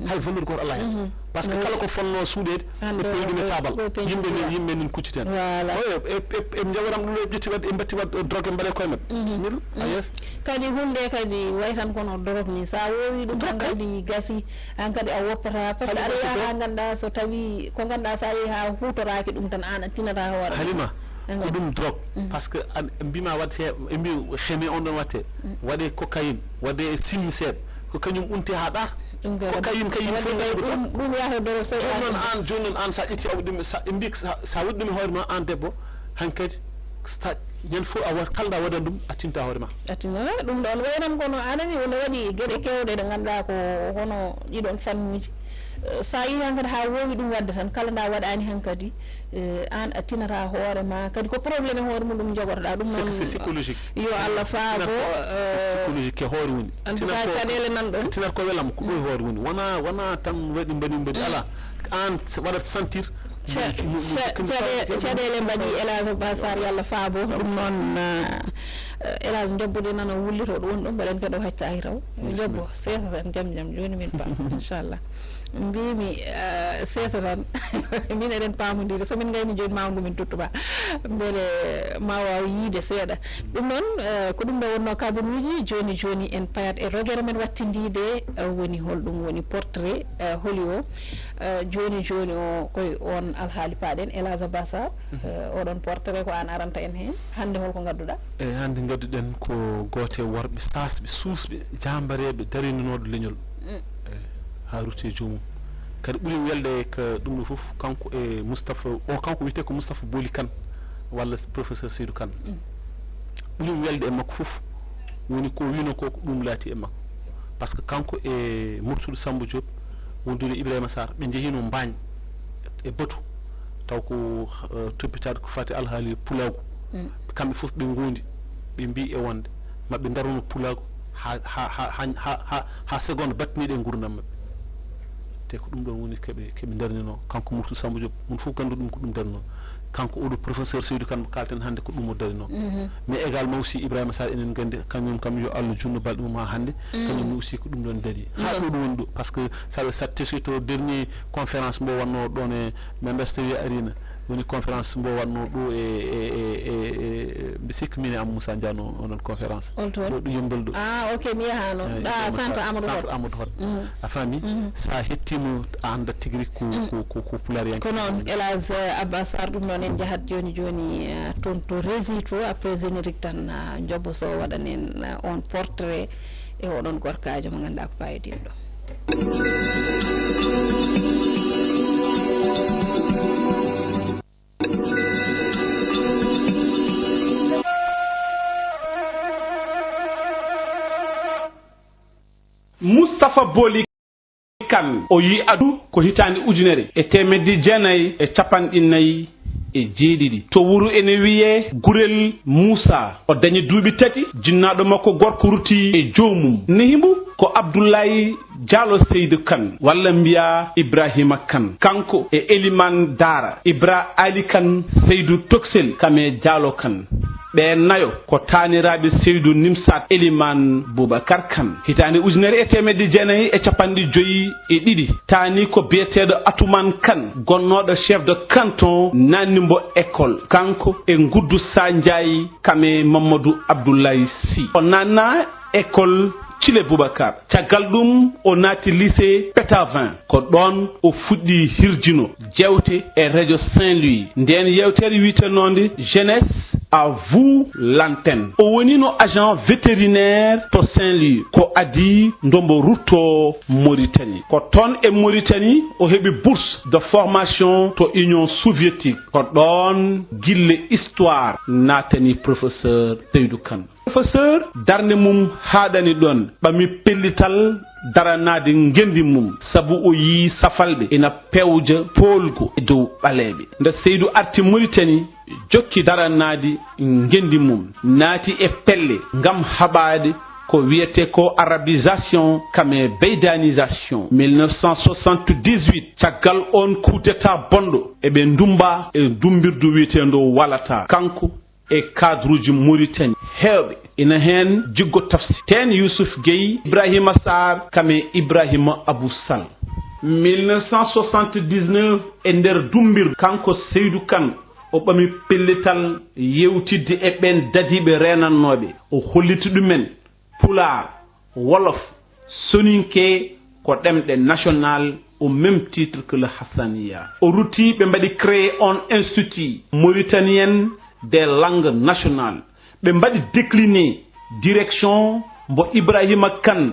Hay valeur gooto alaa heen. Parce que kala ko fonnoo suuɗeede, ɓe pewi ɗum e taabal. Yimɓe ni, yimɓe nin kucciten. Voilà. Oyo, e, e, e, e njawaram ɗum ɗo ƴetti waɗde, e mbatti waɗde drogue, e mbaɗe koye maɓɓe. Bisimilla. A yes. Kadi huunde kadi way tan kono drogue ni. Sa woowi ɗum tan kadi gasi, aan kadi a woppataa. Parce que aɗa yaha haa ngannduɗaa so tawi ko ngannduɗaa sa yehi haa huutoraaki ɗum tan aan a tinataa hoore. Halima, ko ɗum drogue. Parce que an, mbima waɗte, mbi xeme on ɗon waɗte. Waɗe cocaïne, waɗe sinni seeɗa. Ko kañum unte haa ɗaata. Ɗum ko cocaïne kay yimɓe fof nani ɗum. Ɗum, ɗum yahata drogue seeɗa. Jooni noon aan, jooni noon aan sa ƴetti a waɗi ɗum, sa, mbi sa, sa waɗi ɗum e hoore ma aan debbo, hankadi sa ñande fof a wat, kala nda waɗan ɗum, a tinta hoore ma. A tinta, ɗum ɗon wayran kono aɗa andi, wona waɗi geɗe kewɗe ɗe ngannduɗaa ko hono ɗiɗon fannuuji. Eh, sa yehi hankadi haa woowi ɗum waɗde tan, kala nda waɗaani hankadi, eh, aan a tinata hoore ma. Kadi ko problème e hoore mum ɗum jogotoɗaa. Ɗum c'est que noon, c'est psychologique. Yo Allah faabo, c'est psychologique, ke hoore woni. En tout cas, caɗeele nan ɗon. Tinar ko welam, ko ɗo e hoore woni. Wona, wona tan waɗi mbaɗi mbaɗi, ala. Aan waɗat sentir. Ca-, ca-, caɗe-, caɗeele mbaɗi El Hadj Ba Sarr, yo Allah faabo. Ɗum noon, eh, El Hadj, njobbo de nana wullito ɗo woni ɗo, mbaɗen kadi o haccaaki taw. Njobbo, seesa tan, jam jam, jooni min paam, inchallah. Mbimi, eh, seesa tan, min eɗen paamodiri, so min ngayni jooni ma ngu min tuttuba. Mbele ma waaw yiide seeɗa. Ɗum noon, eh, ko ɗum ɗo wonno kabaruuji. Jooni jooni en payat e rogere men wattindiide, eh, woni holɗum woni portrait, eh, holi o. Eh, jooni jooni o, koye on alhaali paaɗen, El Hadj Ba Sarr. Eh, oɗon portrait ko aan aranta en heen. Hannde holko ngadduɗaa? Eyi, hannde ngadduɗen ko gooto e worɓe saasɓe, suusɓe, jaambareeɓe, darinanooɗo leñol. Eyi, haa rutti e joomum. Kadi ɓuri mi welde e ka ɗum ɗo fof, kanko e Moustapha, o kanko wiyetee ko Moustapha Booli Kane, walla professeur Seydou Kane. Ɓuri mi welde e makko fof, woni ko wino ko, ko ɗum laati e makko. Parce que kanko e Murtuɗo Samba Diop, wondude Ibrahima Sarr, ɓe njehino Mbaañ e batu, taw ko, eh, toppitaade ko fati alhaali pulaagu. Kamɓe fof ɓe ngondi, ɓe mbi e wonde maɓe darono pulaagu ha, ha, ha seconde battiniiɗo e ngurdam maɓɓe. Te ko ɗum ɗon woni keɓe, keɓe darnino. Kanko Murtuɗo Samba Diop, mon fof gandu ɗum ko ɗum darnino. Kanko oɗo professeur Seydou Kane mo kalten hannde ko ɗum o darnino. Mais également aussi Ibrahima Sarr, enen nganndi kañum kam yo Allah junno balɗe mum ha hannde. Kañum ne aussi ko ɗum ɗon dari. Ha ɗo ɗum woni ɗo, parce que sa, sa teski to dernier conférence mbo wanno ɗon e, mi anndaa so tawi a arino, woni conférence mbo wanno ɗo e, e, e, e, e, mbi sikki min e am Moussa Ndiano onon conférence. On toon? Ɗo, ɗo Yembol ɗo. Ah, ok, mi yahano. Eyi, ɗa Ibrahima centre Sarr, Amadou Hott. Centre Amadou Hott. A faami? Sa hettino a anndat tigi rigi ko, ko, ko, ko pulaar yanke. Ko noon, El Hadj, eh, Abbas Sarr, ɗum noon en njahat jooni jooni, eh, toon to Rési to, après générique tan, ah, Jobbo Sow waɗan en, eh, on portrait e oɗon gorkaajo mo ngannduɗaa ko paayidiiɗo. Moustapha Booli Kane, o yiyi aduna ko hitaande ujunere e teemedde jeenayi e capanɗe nayi e jeeɗiɗi. To wuro ene wiyee Gurel Muusaa. O dañi duuɓi tati, jinnaaɗo makko gorko ruttii e joomum. Nehi mbo ko Abdullaahi Jaalo Seydu Kan, walla mbiyaa Ibraahiima Kan. Kanko e Elimaan Daara, Ibra Aali Kan, Seydu Toksel, kam e Jaalo Kan. Ɓe nayo ko taaniraaɓe Seydu Nimsaat Elimaan Bubakar Kan. Hitaande ujunere e teemedde jeenayi e capanɗe joyi e ɗiɗi, taani ko biyeteeɗo Atumaan Kan, gonnooɗo chef de canton, naatni mbo école, kanko e Nguddu Saa Njaay, kam e Mammadu Abdullaahi Si. O naatna école Cile Bubakar. Caggal ɗum, o naati lycée Pétavin. Ko ɗoon o fuɗɗi hirjino jeewte e Radio Saint-Louis. Ndeen yeewtere wiyetenoonde Jeunesse À vous l'antenne. O wonino agent vétérinaire to Saint-Louis, ko adii nde mbo ruttoo Mauritanie. Ko toon e Mauritanie o heɓi bourse de formation to Union soviétique. Ko ɗoon gille histoire naatani professeur Seydou Kane. Professeur, darnde mum haaɗani ɗoon, ɓami pellital daranaade ngenndi mum, sabu o yii safalɓe ina pewja poolgu e dow ɓaleeɓe. Nde Seydou arti Mauritanie, jokki daranaade ngenndi mum, naati e pelle ngam haɓaade ko wiyetee ko arabisation kam e beydanisation. Mille neuf cent soixante-dix-huit, caggal oon coup d'État bonɗo, eɓe ndummba e dummbirdu wiyeteendu Walata, kanko e cadre uji Mauritanie heewɓe, ina heen Jiggo Tafsir, Teen Youssouf Gueye, Ibrahima Sarr, kam e Ibrahima Abou Sall. Mille neuf cent soixante-dix-neuf, e nder dummbirdu, kanko Seydou Kane, o ɓami pellital yeewtidde e ɓeen dadiiɓe reenannooɓe. O holliti ɗumen Pulaar, Wolof, Soninke ko ɗemɗe national au même titre que le Hassaniya. O rutti, ɓe mbaɗi créer on institut mauritanien des langues nationales. Ɓe mbaɗi décliner direction mbo Ibrahima Kane,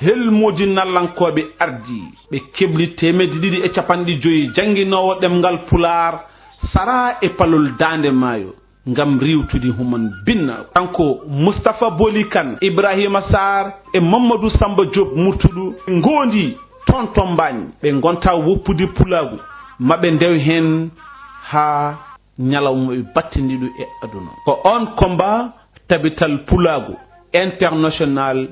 helmoodi nallankooɓe ardii. Ɓe kebli teemedde ɗiɗi e capanɗe joyi jannginoowo ɗemngal Pulaar, sara e palol Daande Maayo, ngam riiwtude human binna. Kanko Moustapha Boly Kane, Ibrahima Sarr e Mamadou Samba Diop Murtuɗo ngondi toon to Mbaañ. Ɓe ngonta woppude pulaagu, maɓe ndew heen haa ñalawma ɓe battindiɗo e aduna. Ko oon combat tabital pulaagu international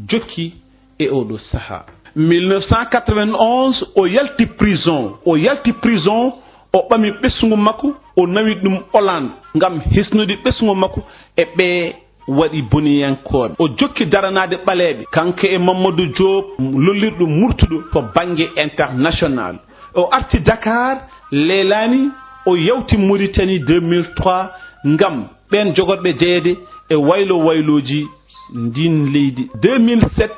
jokki e oɗo sahaa. Mille neuf cent quatre-vingt-onze, o yalti prison. O yalti prison, o ɓami ɓesngu makko, o nawi ɗum Hollande ngam hisnude ɓesngu makko e ɓe waɗi boniyankooɓe. O jokki daranaade ɓaleeɓe, kanko e Mamadou Diop, lollirɗo Murtuɗo to bannge international. O arti Dakar, leelaani, o yawti Mauritanie deux mille trois ngam ɓeen jogorɓe jeyeede e waylo waylooji ndiin leydi. Deux mille sept,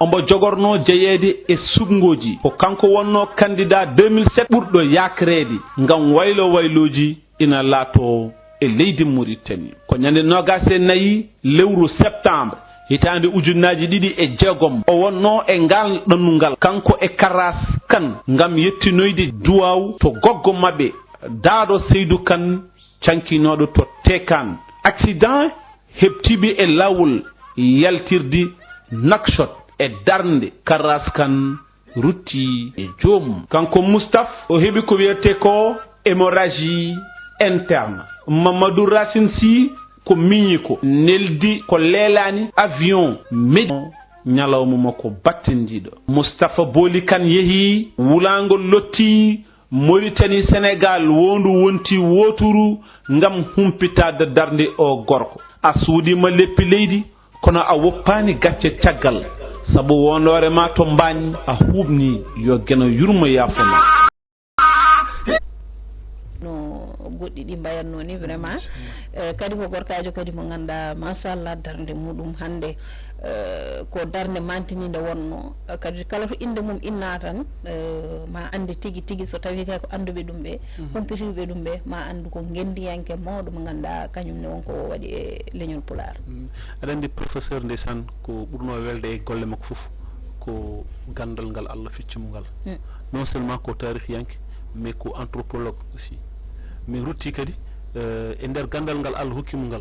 omo jogornoo jeyeede e suɓngooji. Ko kanko wonnoo candidat deux mille sept ɓurɗo yaakreede ngam waylo waylooji ina laatoo e leydi Mauritanie. Ko ñande noogaas e nayi lewru septembre, hitaande ujunnaaji ɗiɗi e jeegom, o wonnoo e ngaal ɗannungal, kanko e Karaas Kan, ngam yettinoyde duwaaw to goggo maɓɓe, Daado Seydu Kan, cankinooɗo to Teekaan. Accident heɓtiiɓe e laawol yaltirde Nouakchott e darnde Karaas Kan rutti e joomum. Kanko Moustapha, o heɓi ko wiyetee ko hémorragie interne. Mamadou Racine Sy ko miñi ko, neldi ko leelaani avion Médina ñalawma makko battindiiɗo. Moustapha Boly Kane yehi wulaango lotti Mauritanie Sénégal, wondu wonti wooturu ngam humpitaade darnde o gorko. A suudiima leppi leydi, kono a woppaani gacce caggal, sabu wondoore ma to Mbaañ a huuɓni, yo Geno yurmo yaafo ma. No goɗɗi ɗi mbayatno ni vraiment. Eh, kadi ko gorkajo kadi mo ganduɗa machallah darde muɗum hande, eh, ko darde mantininde wonno. Eh, kadi kala to inde mum inna tan, eh, ma ande tigi tigi so tawi kay ko anduɓe ɗum ɓe, humpitiɓe ɗum ɓe, ma andu ko gendiyanke mawɗo mo ganduɗa kañum ne wonko o waɗi e leñol Pulaar. Aɗa andi professeur ndeysaan ko ɓurno welde e golle makko fof ko gandal ngal Allah feccimo ngal. Non seulement ko tarihiyanke, mais ko anthropologue aussi. Mais rutti kadi, eh, e nder gandal ngal Allah hokkimo ngal,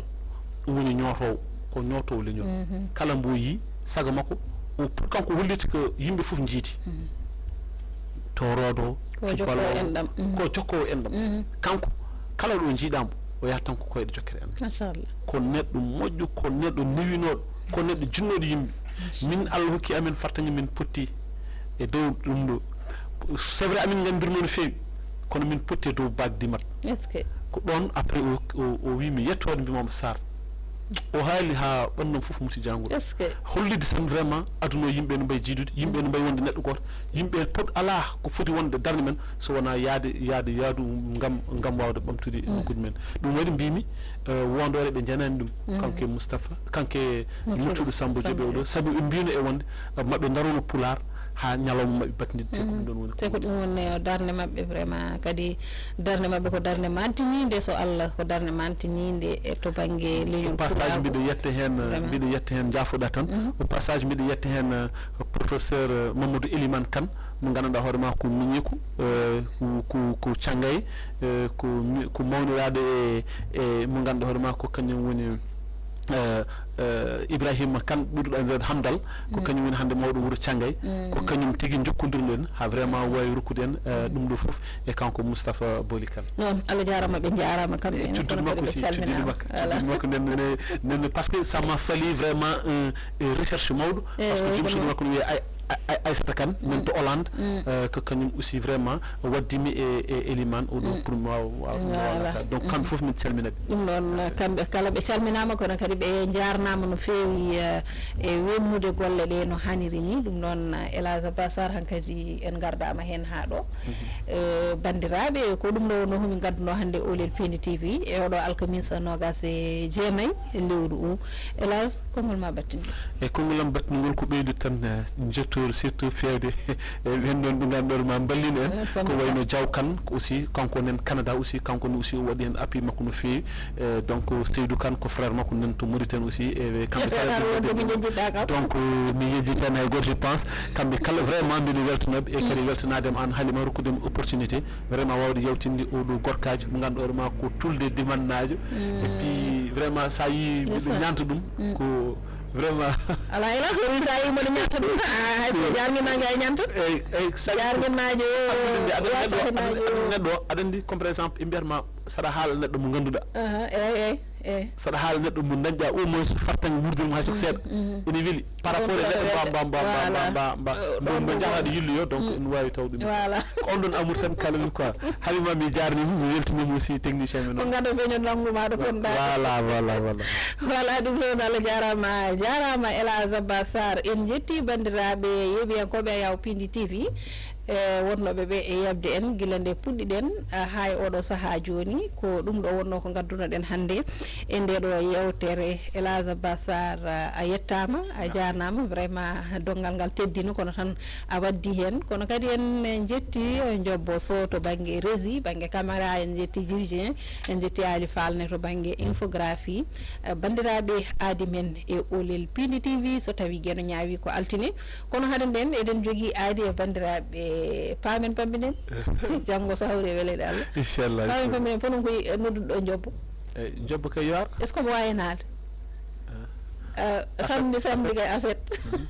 ɗum woni ñootowo, ko ñootowo leñol. Kala mbo yi saga makko, o pour kanko holliti ko yimɓe fof jiidi. Torodo, Ko jokkowo enɗam. Ko jokkowo enɗam. Kanko kala ɗo jiiɗamo, o yahat tan ko koyɗe jokkere enɗam. Machallah. Ko neɗɗo moƴƴo, ko neɗɗo newinoɗo, ko neɗɗo jinnoɗo yimɓe. Min Allah hokki amen fartaŋŋe, min potti e dow ɗum ɗo. C'est vrai, amin ngandirno no feewi, kono min potti e dow bague dimat. Est-ce que Ko ɗon après o, o, o wi mi yettoode mbimamo Sarr. O haali ha ɓandam fof muti jangol. Est-ce que Hollide tan vraiment aduna o yimɓe no mbayi jiidude, yimɓe no mbayi wonde neɗɗo goto, yimɓe pot ala ko foti wonde darde men so wona yaade, yaade, yaadu ngam, ngam wawde ɓamtude nokkuji men. Ɗum waɗi mbimi, eh, wondore ɓe janani ɗum, kanke Moustapha, kanke Murtuɗo Samba Diop oɗo, sabu ɓe mbino e wonde, eh, maɓe darono Pulaar, haa ñalawma maɓɓe battindiɗo, te ko ɗum ɗon woni ko. Te ko ɗum woni darnde maɓɓe vraiment, kadi darnde maɓɓe ko darnde mantiniinde, so Allah, ko darnde mantiniinde e to bannge leñol. Au passage, mbiɗo yetta heen, vraiment, mbiɗo yetta heen, jaafoɗa tan. Mhm. Au passage, mbiɗo yetta heen, eh, professeur, eh, Mamadou Elimane Kane, mo ngannduɗaa hoore maa ko miñiiko, eh, ko, ko, ko Cangay, eh, ko mi-, ko mawniraaɗo e, e mo ngannduɗaa hoore maa ko kañum woni, eh, eh, Ibrahima Kane, ɓurɗo anndirede Hamdal, ko kañum woni hannde mawɗo wuro Cangay, ko kañum tigi jokkondirɗen haa vraiment waawi rokkude en, eh, ɗum ɗo fof, e kanko Moustapha Boly Kane. Noon, Allah jaaraama, ɓe njaaraama kamɓe. E en, cuddiɗo kono makko kadi ɓe aussi, cuddiɗo calminaama. Makko, voilà, cuddiɗo makko, nden, nden, nden, parce que ça m'a fallu vraiment un, une recherche mawɗo, parce que joom suudu makko no wiyee Ay-, Ay-, Aysata Kane, men to Hollande, eh, ko kañum aussi vraiment waddimi e, e Elimane, oɗo pour mi waawa, waawa, mi waawa. Voilà. Naataade. Donc, kamɓe fof min calmina ɓe. Ɗum ɗoon, kamɓe kala ɓe calminaama, kono kadi ɓe njaarnaama no feewi, eh, e wonnude golle ɗe no haniri ni. Ɗum ɗoon, eh, El Hadj Abbas Sarr, hankadi en ngardaama heen haa ɗo. Mhm. Eh, banndiraaɓe, ko ɗum ɗo wonno ko min ngadduno hannde Oolel Pindi T V e oɗo alkamisa noogas e jeenayi e lewru u. El Hadj, konngol ma battingol. E konngol am battingol ko ɓeydude tan, eh, njettoor surtout feewde e ɓeen ɗoon ɓe ngannduɗaa ma mballin en. Eh, ko wayno Diaw Kane aussi, kanko nen Canada aussi, kanko ne aussi o waɗi heen appui makko no feewi. Eh, donc, Seydou Kane ko frère makko nen to Mauritanie aussi, e kamɓe kala. Ar wonde mi yejjitɗaa kam. Donc, mi yejjitaani hay gooto, je pense. Kamɓe kala vraiment mbiɗo weltanoɓe e kadi weltanaade mo aan Halima rokkude mo opportunité. Vraiment waawde yawtinde oɗo gorkaajo mo ngannduɗaa hoore maa ko tulde dimannaajo. Et puis vraiment so a yii mbiɗo ñaanta ɗum, ko vraiment. Alaa, El Hadj, so a yii mboɗo ñaanta ɗum, a, hay so jaarnginaajo a ñaanta. Eyyi, eyyi, sabi jaarnginaajo, aɗa anndi, aɗa anndi neɗɗo, aɗa anndi neɗɗo, aɗa anndi comme par exemple ɓe mbiyata ma saɗa haala neɗɗo mo ngannduɗaa. Aha, eyyi, eyyi, eyyi. Saɗa haala neɗɗo mo dañɗaa au moins fartaŋŋe wuurdude mo hay so ko seeɗa. Mhm. Ene weli par rapport e neɗɗo mba, mba, mba, mba, mba, mba, mbo, mbo njahata ɗo yilloyo, donc ene waawi tawde ɗum. Voilà. Ko on ɗon amour tan kalami quoi. Halima, mi jaarnii mo, mi weltiniima aussi technicien men o. Ko ngado feño nanngu ma ɗo fotndaade. Voilà, voilà, voilà. Voilà, ɗum ɗoon Allah jaaraama, jaaraama El Hadj Abbas Sarr. En njettii banndiraaɓe yeeɓiyankooɓe Ayaw Pindi T V. E wonnooɓe ɓe e yeɓde en gila nde puɗɗiɗen, ah, haa e oɗo sahaa jooni, ko ɗum ɗo wonnoo ko ngaddunoɗen hannde e nde ɗo yeewtere. El Hadj Abbas Sarr, ah, a yettaama, a jaarnaama, vraiment donngal ngal teddino, kono tan a waddi heen. Kono kadi en njetti Jobbo Sow to bannge régie, bannge caméra, en njetti Djibi Dieng, en njetti Ali Fall ne to bannge infographie. Eh, banndiraaɓe aadi men e Oolel Pindi T V, so tawii Geno ñaawii ko altine, kono hade nden, eɗen jogii aadi e banndiraaɓe paamen pamminen. Janngo so hawri e weleede Allah. Inchallah, paamen pamminen, fof noon ko nodduɗo ɗo Jobbo. Eyyi, Jobbo kay yo ar. Est-ce que omo waawi naade? Ah. Eh, samedi, samedi kay aset. Mhm.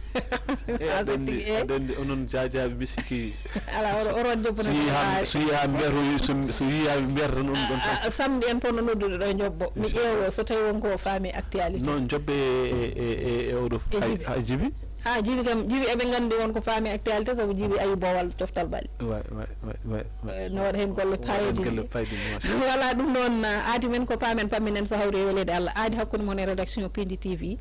Eyyi, aset tigi, eyyi. Aɗa anndi onon jaajaaɓe mi sikki. Alaa, oɗo, oɗo Jobbo so yii haa, so yii haa mbiyata, so, so yii haa mbiyata tan on ɗon tan. Ah, samedi en fof no noddude ɗo Jobbo. Mi ƴeewo so tawi won ko faami actualité. Non, Jobbo e, e, e, e oɗo. E hay, Jibi. Hay Jibi. Ah, Jibi kam, Jibi eɓe nganndi won ko faami actualité, sabu Jibi ayi boowal coftal bali. Way, way, way, way, way. Eh, no waɗa heen golle paayodiiɗe. Machallah. Voilà, ɗum noon, ah, aadi men ko paamen pamminen so hawri e weleede Allah. Aadi hakkunde mon e rédaction Pindi T V.